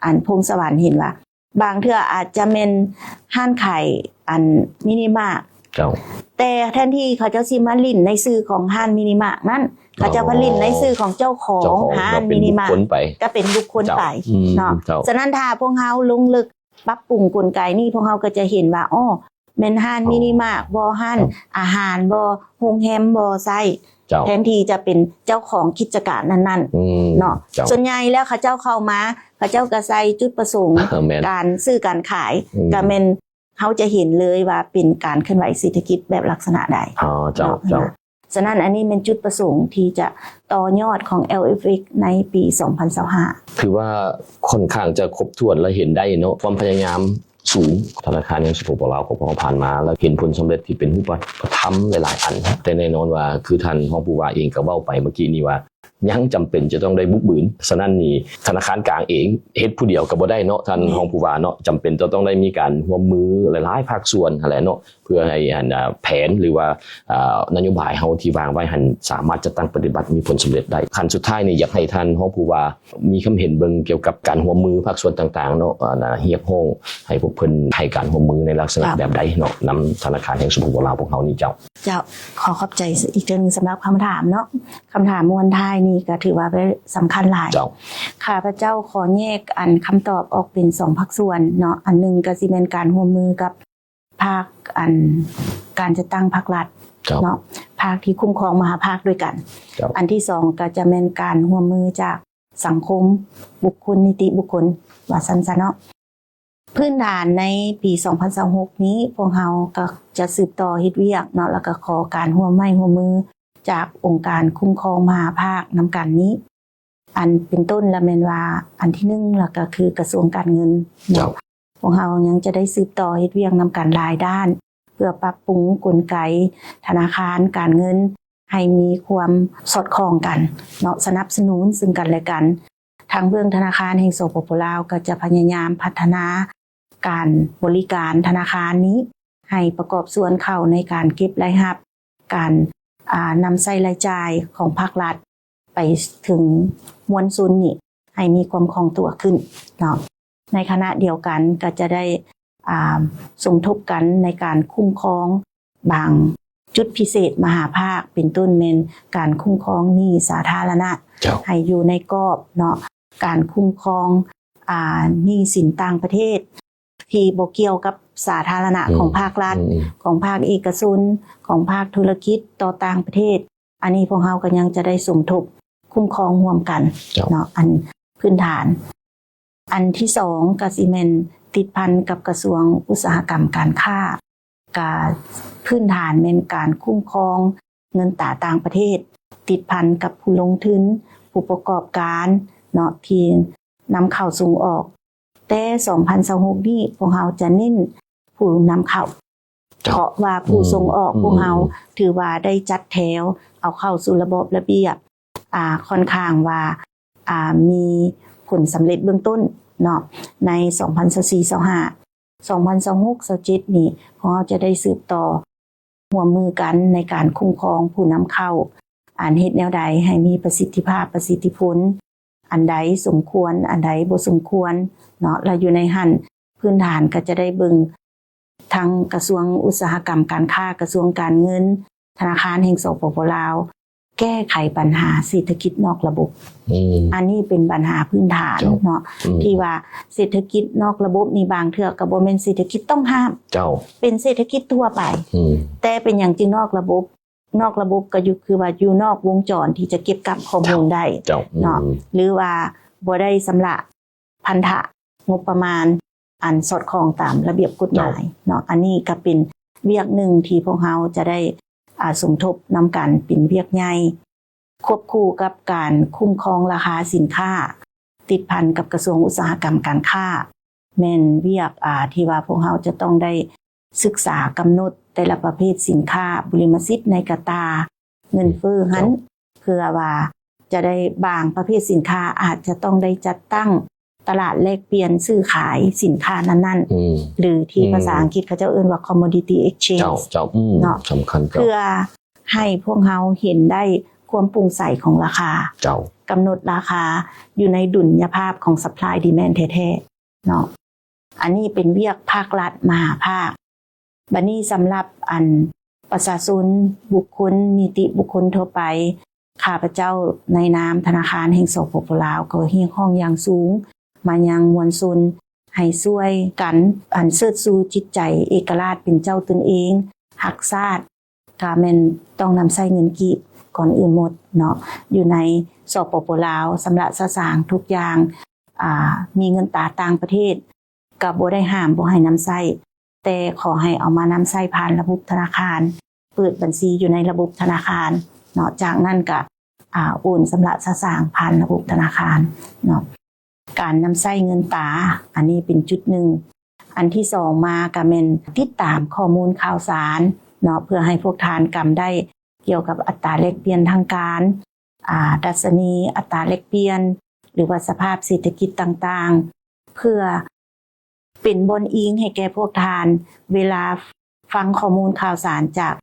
ອັນ ພົງສະຫວັນເຫັນວ່າ ບາງເທື່ອອາດຈະແມ່ນຮ້ານຂາຍ ອັນ ມິນິມາກ ເຈົ້າ ແຕ່ແທນທີ່ເຂົາເຈົ້າຊິມາຫຼິ້ນໃນຊື່ຂອງຮ້ານມິນິມາກນັ້ນ ອໍ ເຂົາເຈົ້າມາຫຼິ້ນໃນຊື່ຂອງເຈົ້າຂອງ ເຈົ້າຂອງຮ້ານມິນິມາກ ກໍເປັນບຸກຄົນໄປ ກໍເປັນບຸກຄົນໄປ ເຈົ້າ ອືມ ເນາະ ເຈົ້າ. ສະນັ້ນ ຖ້າພວກເຮົາລົງເລິກປັບປຸງກົນໄກນີ້ ພວກເຮົາກໍຈະເຫັນວ່າ ອໍ ແມ່ນຮ້ານມິນິມາກບໍ່ ຮ້ານ ອໍ ອາຫານບໍ່ ໂຮງແຮມບໍ່ ໃຊ້ ເຈົ້າ ແທນທີ່ຈະເປັນເຈົ້າຂອງກິດຈະການນັ້ນໆ ອືມ ເນາະ ເຈົ້າ. ສ່ວນໃຫຍ່ແລ້ວເຂົາເຈົ້າເຂົ້າມາ ເຂົາເຈົ້າກໍໃສ່ຈຸດປະສົງ ແມ່ນ ການຊື້ການຂາຍ ອືມ ກໍແມ່ນເຮົາຈະເຫັນເລີຍວ່າເປັນການເຄື່ອນໄຫວເສດຖະກິດແບບລັກສະນະໃດ ອໍ ເຈົ້າ ເຈົ້າ. ສະນັ້ນ ອັນນີ້ແມ່ນຈຸດປະສົງທີ່ຈະຕໍ່ຍອດຂອງ ແອລເອັຟເອັກ ໃນປີສອງພັນຊາວຫ້າ ຖືວ່າຂ້ອນຂ້າງຈະຄົບຖ້ວນ ແລະ ເຫັນໄດ້ເນາະ ຄວາມພະຍາຍາມ ສູງ. ທະນາຄານແຫ່ງ ສປປ ລາວ ຂອງພວກເຮົາຜ່ານມາ ແລ້ວເຫັນຜົນສຳເລັດທີ່ເປັນຮູບປະທຳຫຼາຍໆອັນ, ແຕ່ແນ່ນອນວ່າ ຄືທ່ານຮອງຜູ້ວ່າເອງກໍເວົ້າໄປເມື່ອກີ້ນີ້ວ່າ ຍັງຈຳເປັນຈະຕ້ອງໄດ້ບຸກບືນ. ສະນັ້ນນີ້ ທະນາຄານກາງເອງເຮັດຜູ້ດຽວກໍບໍ່ໄດ້ເນາະ ທ່ານຮອງຜູ້ວ່າເນາະ, ຈຳເປັນຈະຕ້ອງໄດ້ມີການຮ່ວມມືຫຼາຍໆພາກສ່ວນຫັ້ນແຫຼະເນາະ ເພື່ອໃຫ້ອັນ ອາ ແຜນ ຫຼືວ່າ ອາ ນະໂຍບາຍເຮົາທີ່ວາງໄວ້ຫັ້ນ ສາມາດຈັດຕັ້ງປະຕິບັດມີຜົນສຳເລັດໄດ້. ຂັ້ນສຸດທ້າຍນີ້ ຢາກໃຫ້ທ່ານຮອງຜູ້ວ່າມີຄຳເຫັນເບິ່ງກ່ຽວກັບການຮ່ວມມືພາກສ່ວນຕ່າງໆເນາະ, ອັນນະ ຮຽກຮ້ອງໃຫ້ພວກເພິ່ນໃຫ້ການຮ່ວມມືໃນລັກສະນະແບບໃດເນາະ ນຳທະນາຄານແຫ່ງ ສປປ ລາວ ພວກເຮົານີ້ເຈົ້າ. ເຈົ້າ, ຂໍຂອບໃຈອີກເທື່ອໜຶ່ງສຳລັບຄຳຖາມເນາະ. ຄຳຖາມມ່ວນທ້າຍນີ້ກໍຖືວ່າເປັນສຳຄັນຫຼາຍ. ເຈົ້າ. ຂ້າພະເຈົ້າຂໍແຍກອັນຄຳຕອບອອກເປັນສອງພາກສ່ວນເນາະ, ອັນໜຶ່ງກໍຊິແມ່ນການຮ່ວມມືກັບ ພາກອັນການຈັດຕັ້ງພາກລັດ ເຈົ້າ ເນາະ, ພາກທີ່ຄຸ້ມຄອງມະຫາພາກດ້ວຍກັນ. ເຈົ້າ. ອັນທີສອງກໍຈະແມ່ນການຮ່ວມມືຈາກສັງຄົມ, ບຸກຄົນ, ນິຕິບຸກຄົນ ວ່າຊັ້ນຊະເນາະ. ພື້ນຖານໃນປີສອງພັນຊາວຫົກນີ້ ພວກເຮົາກໍຈະສືບຕໍ່ເຮັດວຽກເນາະ, ແລ້ວກໍຂໍການຮ່ວມໄມ້ຮ່ວມມືຈາກອົງການຄຸ້ມຄອງມະຫາພາກນຳກັນນີ້. ອັນເປັນຕົ້ນລະແມ່ນວ່າ ອັນທີໜຶ່ງລະກໍຄືກະຊວງການເງິນເນາະ. ເຈົ້າ. ພວກເຮົາຍັງຈະໄດ້ສືບຕໍ່ເຮັດວຽກນຳກັນຫຼາຍດ້ານ ເພື່ອປັບປຸງກົນໄກທະນາຄານການເງິນໃຫ້ມີຄວາມສອດຄ່ອງກັນເນາະ, ສະໜັບສະໜູນຊຶ່ງກັນແລະກັນ. ທາງເບື້ອງທະນາຄານແຫ່ງ ສປປ ລາວ ກໍຈະພະຍາຍາມພັດທະນາການບໍລິການທະນາຄານນີ້ ໃຫ້ປະກອບສ່ວນເຂົ້າໃນການເກັບລາຍຮັບ, ການ ອາ ນຳໃຊ້ລາຍຈ່າຍຂອງພາກລັດໄປເຖິງມວນຊົນນີ້ໃຫ້ມີຄວາມຄ່ອງຕົວຂຶ້ນເນາະ. ໃນຂະນະດຽວກັນກໍຈະໄດ້ ອາ ສົມທົບກັນໃນການຄຸ້ມຄອງບາງຈຸດພິເສດມະຫາພາກ, ເປັນຕົ້ນແມ່ນການຄຸ້ມຄອງໜີ້ສາທາລະນະ ເຈົ້າ ໃຫ້ຢູ່ໃນກອບເນາະ, ການຄຸ້ມຄອງ ອາ ໜີ້ສິນຕ່າງປະເທດ ທີ່ບໍ່ກ່ຽວກັບສາທາລະນະ ອືມ ຂອງພາກລັດ ອືມ ຂອງພາກເອກະຊົນ ຂອງພາກທຸລະກິດຕໍ່ຕ່າງປະເທດ. ອັນນີ້ພວກເຮົາກໍຍັງຈະໄດ້ສົມທົບຄຸ້ມຄອງຮ່ວມກັນ ເຈົ້າ ເນາະ, ອັນພື້ນຖານ. ອັນທີສອງກໍຊິແມ່ນຕິດພັນກັບກະຊວງອຸດສາຫະກຳການຄ້າ, ກະພື້ນຖານແມ່ນການຄຸ້ມຄອງເງິນຕາຕ່າງປະເທດ ຕິດພັນກັບຜູ້ລົງທຶນ, ຜູ້ປະກອບການເນາະ ທີ່ນຳເຂົ້າສົ່ງອອກ. ແຕ່ສອງພັນຊາວຫົກນີ້ ພວກເຮົາຈະເນັ້ນຜູ້ນຳເຂົ້າ ເຈົ້າ ເພາະວ່າຜູ້ ອືມ ສົ່ງອອກ ອືມ ພວກເຮົາ ອືມ ຖືວ່າໄດ້ຈັດແຖວເອົາເຂົ້າສູ່ລະບອບລະບຽບ ອາ ຂ້ອນຂ້າງວ່າ ອາ ມີຜົນສຳເລັດເບື້ອງຕົ້ນເນາະ ໃນສອງພັນຊາວສີ່ ຊາວຫ້າ ສອງພັນຊາວຫົກ ຊາວເຈັດນີ້ ພວກເຮົາຈະໄດ້ສືບຕໍ່ຮ່ວມມືກັນໃນການຄຸ້ມຄອງຜູ້ນຳເຂົ້າ, ອັນເຮັດແນວໃດໃຫ້ມີປະສິດທິພາບ, ປະສິດທິຜົນ, ອັນໃດສົມຄວນ, ອັນໃດບໍ່ສົມຄວນເນາະ. ແລ້ວຢູ່ໃນຫັ້ນ ພື້ນຖານກໍຈະໄດ້ເບິ່ງທັງກະຊວງອຸດສາຫະກຳການຄ້າ, ກະຊວງການເງິນ, ທະນາຄານແຫ່ງ ສປປ ລາວ ແກ້ໄຂບັນຫາເສດຖະກິດນອກລະບົບ. ອືມ ອັນນີ້ເປັນບັນຫາພື້ນຖານ ເຈົ້າ ເນາະ ອືມ ທີ່ວ່າເສດຖະກິດນອກລະບົບນີ້ ບາງເທື່ອກໍບໍ່ແມ່ນເສດຖະກິດຕ້ອງຫ້າມ ເຈົ້າ ເປັນເສດຖະກິດທົ່ວໄປ. ອືມ ແຕ່ເປັນຫຍັງຈຶ່ງນອກລະບົບ? ນອກລະບົບກໍຢູ່ ຄືວ່າຢູ່ນອກວົງຈອນທີ່ຈະເກັບກັບຂໍ້ມູນໄດ້ ເຈົ້າ ເນາະ ອືມ ຫຼືວ່າບໍ່ໄດ້ຊຳລະພັນທະງົບປະມານອັນສອດຄ່ອງຕາມລະບຽບກົດໝາຍ ເຈົ້າ ເນາະ. ອັນນີ້ກໍເປັນວຽກໜຶ່ງທີ່ພວກເຮົາຈະໄດ້ ອາ ສົມທົບນຳກັນເປັນວຽກໃຫຍ່ ຄວບຄູ່ກັບການຄຸ້ມຄອງລາຄາສິນຄ້າ ຕິດພັນກັບກະຊວງອຸດສາຫະກຳການຄ້າ ແມ່ນວຽກ ອາ ທີ່ວ່າພວກເຮົາຈະຕ້ອງໄດ້ສຶກສາກຳນົດແຕ່ລະປະເພດສິນຄ້າ, ບຸລິມະສິດໃນກະຕ່າເງິນເຟີ້ຫັ້ນ ເຈົ້າ ເພື່ອວ່າຈະໄດ້ ບາງປະເພດສິນຄ້າອາດຈະຕ້ອງໄດ້ຈັດຕັ້ງຕະຫຼາດແລກປ່ຽນຊື້ຂາຍສິນຄ້ານັ້ນໆ ອືມ ຫຼືທີ່ ອືມ ພາສາອັງກິດເຂົາເຈົ້າເອີ້ນວ່າ commodity exchange ເຈົ້າ ເຈົ້າ ອືມ ເນາະ ສຳຄັນ ເຈົ້າ ເພື່ອໃຫ້ພວກເຮົາເຫັນໄດ້ຄວາມໂປ່ງໃສຂອງລາຄາ ເຈົ້າ ກຳນົດລາຄາຢູ່ໃນດຸນຍະພາບຂອງ supply demand ແທ້ໆ ເນາະ. ອັນນີ້ເປັນວຽກພາກລັດມະຫາພາກ. ບັດນີ້ສຳລັບອັນປະຊາຊົນ, ບຸກຄົນ, ນິຕິບຸກຄົນທົ່ວໄປ, ຂ້າພະເຈົ້າໃນນາມທະນາຄານແຫ່ງ ສປປ ລາວ ກໍຮຽກຮ້ອງຢ່າງສູງມາຍັງມວນຊົນ ໃຫ້ຊ່ວຍກັນ ອັນເຊີດຊູຈິດໃຈເອກະລາດເປັນເຈົ້າຕົນເອງ, ຮັກຊາດ, ກະແມ່ນຕ້ອງນຳໃຊ້ເງິນກີບກ່ອນອື່ນໝົດເນາະ. ຢູ່ໃນ ສປປ ລາວ ຊຳລະສະສາງທຸກຢ່າງ ອາ ມີເງິນຕາຕ່າງປະເທດ ກະບໍ່ໄດ້ຫ້າມບໍ່ໃຫ້ນຳໃຊ້, ແຕ່ຂໍໃຫ້ເອົາມານຳໃຊ້ຜ່ານລະບົບທະນາຄານ, ເປີດບັນຊີຢູ່ໃນລະບົບທະນາຄານເນາະ, ຈາກນັ້ນກະ ອາ ໂອນຊຳລະສະສາງຜ່ານລະບົບທະນາຄານເນາະ. ການນຳໃຊ້ເງິນຕາ ອັນນີ້ເປັນຈຸດໜຶ່ງ ອັນທີສອງມາກໍແມ່ນຕິດຕາມຂໍ້ມູນຂ່າວສານເນາະ ເພື່ອໃຫ້ພວກທ່ານກຳໄດ້ກ່ຽວກັບອັດຕາແລກປ່ຽນທາງການ, ອາ, ດັດຊະນີອັດຕາແລກປ່ຽນ ຫຼືວ່າສະພາບເສດຖະກິດຕ່າງໆ ເພື່ອເປັນບ່ອນອີງໃຫ້ແກ່ພວກທ່ານ ເວລາຟັງຂໍ້ມູນຂ່າວສານຈາກ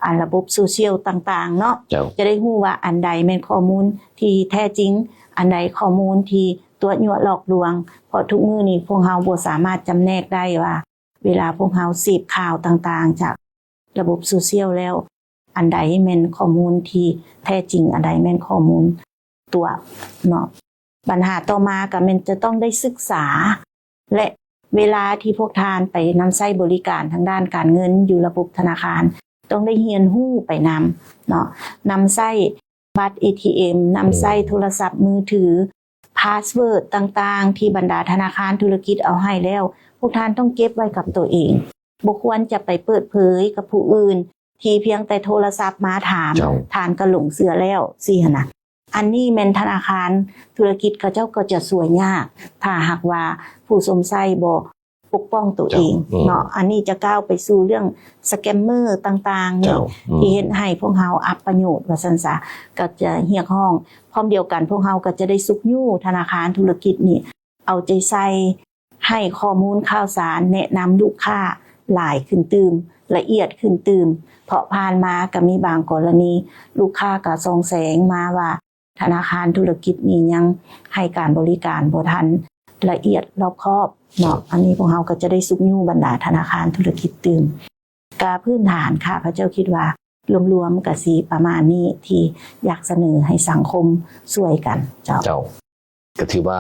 ອາ ລະບົບໂຊຊຽວຕ່າງໆເນາະ ເຈົ້າ ຈະໄດ້ຮູ້ວ່າອັນໃດແມ່ນຂໍ້ມູນທີ່ແທ້ຈິງ, ອັນໃດຂໍ້ມູນທີ່ຕົວະຍົວະຫຼອກລວງ ເພາະທຸກມື້ນີ້ພວກເຮົາບໍ່ສາມາດຈຳແນກໄດ້ວ່າ ເວລາພວກເຮົາເສບຂ່າວຕ່າງໆຈາກລະບົບໂຊຊຽວແລ້ວ ອັນໃດແມ່ນຂໍ້ມູນທີ່ແທ້ຈິງ, ອັນໃດແມ່ນຂໍ້ມູນຕົວະເນາະ. ບັນຫາຕໍ່ມາກໍແມ່ນຈະຕ້ອງໄດ້ສຶກສາ ແລະ ເວລາທີ່ພວກທ່ານໄປນຳໃຊ້ບໍລິການທາງດ້ານການເງິນຢູ່ລະບົບທະນາຄານ ຕ້ອງໄດ້ຮຽນຮູ້ໄປນຳເນາະ, ນຳໃຊ້ບັດເອທີເອັມ, ນຳໃຊ້ ອືມ ໂທລະສັບມືຖື, ພາສເວີດຕ່າງໆ ທີ່ບັນດາທະນາຄານທຸລະກິດເອົາໃຫ້ແລ້ວ ພວກທ່ານຕ້ອງເກັບໄວ້ກັບຕົວເອງ, ບໍ່ຄວນຈະໄປເປີດເຜີຍກັບຜູ້ອື່ນ ທີ່ພຽງແຕ່ໂທລະສັບມາຖາມ ເຈົ້າ ທ່ານກໍຫຼົງເຊື່ອແລ້ວ ຊີ້ຫັ້ນນະ. ອັນນີ້ແມ່ນທະນາຄານທຸລະກິດເຂົາເຈົ້າກໍຈະຊ່ວຍຍາກ ຖ້າຫາກວ່າຜູ້ຊົມໃຊ້ບໍ່ປົກປ້ອງຕົວເອງ ເຈົ້າ ອືມ ເນາະ. ອັນນີ້ຈະກ້າວໄປສູ່ເລື່ອງສະແກມເມີຕ່າງໆນີ້ ເຈົ້າ ອືມ ທີ່ເຮັດໃຫ້ພວກເຮົາອັບປະໂຫຍດວ່າຊັ້ນຊະ ກໍຈະຮຽກຮ້ອງ. ພ້ອມດຽວກັນພວກເຮົາກໍຈະໄດ້ຊຸກຍູ້ທະນາຄານທຸລະກິດນີ້ ເອົາໃຈໃສ່ໃຫ້ຂໍ້ມູນຂ່າວສານແນະນຳລູກຄ້າຫຼາຍຂຶ້ນຕື່ມ, ລະອຽດຂຶ້ນຕື່ມ, ເພາະຜ່ານມາກໍມີບາງກໍລະນີ ລູກຄ້າກໍສ່ອງແສງມາວ່າ ທະນາຄານທຸລະກິດນີ້ຍັງໃຫ້ການບໍລິການບໍ່ທັນລະອຽດລອບຄອບເນາະ. ອັນນີ້ພວກເຮົາກໍຈະໄດ້ຊຸກຍູ້ບັນດາທະນາຄານທຸລະກິດຕື່ມ. ກະພື້ນຖານຂ້າພະເຈົ້າຄິດວ່າ ລວມໆກະຊິປະມານນີ້ ທີ່ຢາກສະເໜີໃຫ້ສັງຄົມຊ່ວຍກັນເຈົ້າ. ເຈົ້າ ກໍຖືວ່າ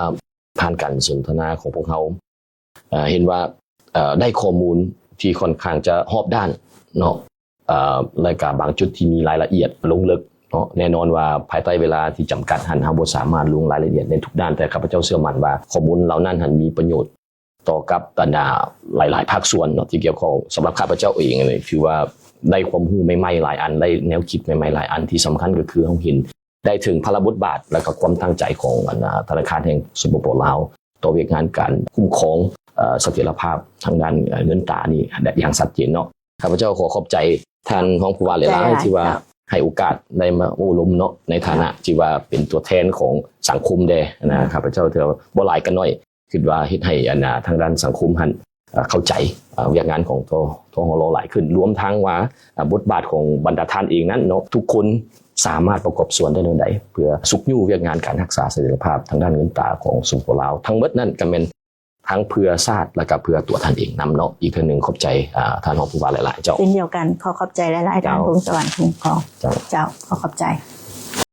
ຜ່ານການສົນທະນາຂອງພວກເຮົາ ເອີ ເຫັນວ່າ ເອີ ໄດ້ຂໍ້ມູນທີ່ຂ້ອນຂ້າງຈະຮອບດ້ານເນາະ ເອີ ແລະກະບາງຈຸດທີ່ມີລາຍລະອຽດລົງເລິກເນາະ. ແນ່ນອນວ່າພາຍໃຕ້ເວລາທີ່ຈຳກັດຫັ້ນ ເຮົາບໍ່ສາມາດລົງລາຍລະອຽດໃນທຸກດ້ານ, ແຕ່ຂ້າພະເຈົ້າເຊື່ອໝັ້ນວ່າຂໍ້ມູນເຫຼົ່ານັ້ນຫັ້ນມີປະໂຫຍດ ຕໍ່ກັບບັນດາຫຼາຍໆພາກສ່ວນເນາະທີ່ກ່ຽວຂ້ອງ. ສຳລັບຂ້າພະເຈົ້າເອງນີ້ ຖືວ່າໄດ້ຄວາມຮູ້ໃໝ່ໆຫຼາຍອັນ, ໄດ້ແນວຄິດໃໝ່ໆຫຼາຍອັນ. ທີ່ສຳຄັນກໍຄືເຮົາເຫັນໄດ້ເຖິງພາລະບົດບາດ ແລະກໍຄວາມຕັ້ງໃຈຂອງອັນນາທະນາຄານແຫ່ງ ສປປ ລາວ ຕໍ່ວຽກງານການຄຸ້ມຄອງ ເອີ ສະຖຽນລະພາບທາງດ້ານເງິນຕານີ້ຢ່າງຊັດເຈນເນາະ. ຂ້າພະເຈົ້າຂໍຂອບໃຈທ່ານຮອງຜູ້ວ່າຫຼາຍໆ ທີ່ວ່າໃຫ້ໂອກາດໄດ້ມາໂອ້ລົມເນາະ ໃນຖານະທີ່ວ່າເປັນຕົວແທນຂອງສັງຄົມແດ່ນະ. ຂ້າພະເຈົ້າຖືວ່າບໍ່ຫຼາຍກໍໜ້ອຍ ຄິດວ່າເຮັດໃຫ້ອັນນາທາງດ້ານສັງຄົມຫັ້ນ ເອີ ເຂົ້າໃຈ ເອີ ວຽກງານຂອງ ທ ທຮລ ຫຼາຍຂຶ້ນ, ລວມທັງວ່າ ເອີ ບົດບາດຂອງບັນດາທ່ານເອງນັ້ນເນາະ ທຸກຄົນສາມາດປະກອບສ່ວນໄດ້ແນວໃດ ເພື່ອຊຸກຍູ້ວຽກງານການຮັກສາສະຖຽນລະພາບທາງດ້ານເງິນຕາຂອງ ສປປ ລາວ. ທັງໝົດນັ້ນກໍແມ່ນທັງເພື່ອຊາດ ແລະກໍເພື່ອຕົວທ່ານເອງນຳເນາະ. ອີກເທື່ອໜຶ່ງຂອບໃຈ ອາ ທ່ານຮອງຜູ້ວ່າຫຼາຍໆເຈົ້າ. ເຊັ່ນດຽວກັນ ຂໍຂອບໃຈຫຼາຍໆ ທ່ານ ເຈົ້າ ພົງສະຫວັນ ຄຸ້ມຄອງ ເຈົ້າ ເຈົ້າ ຂໍຂອບໃຈ.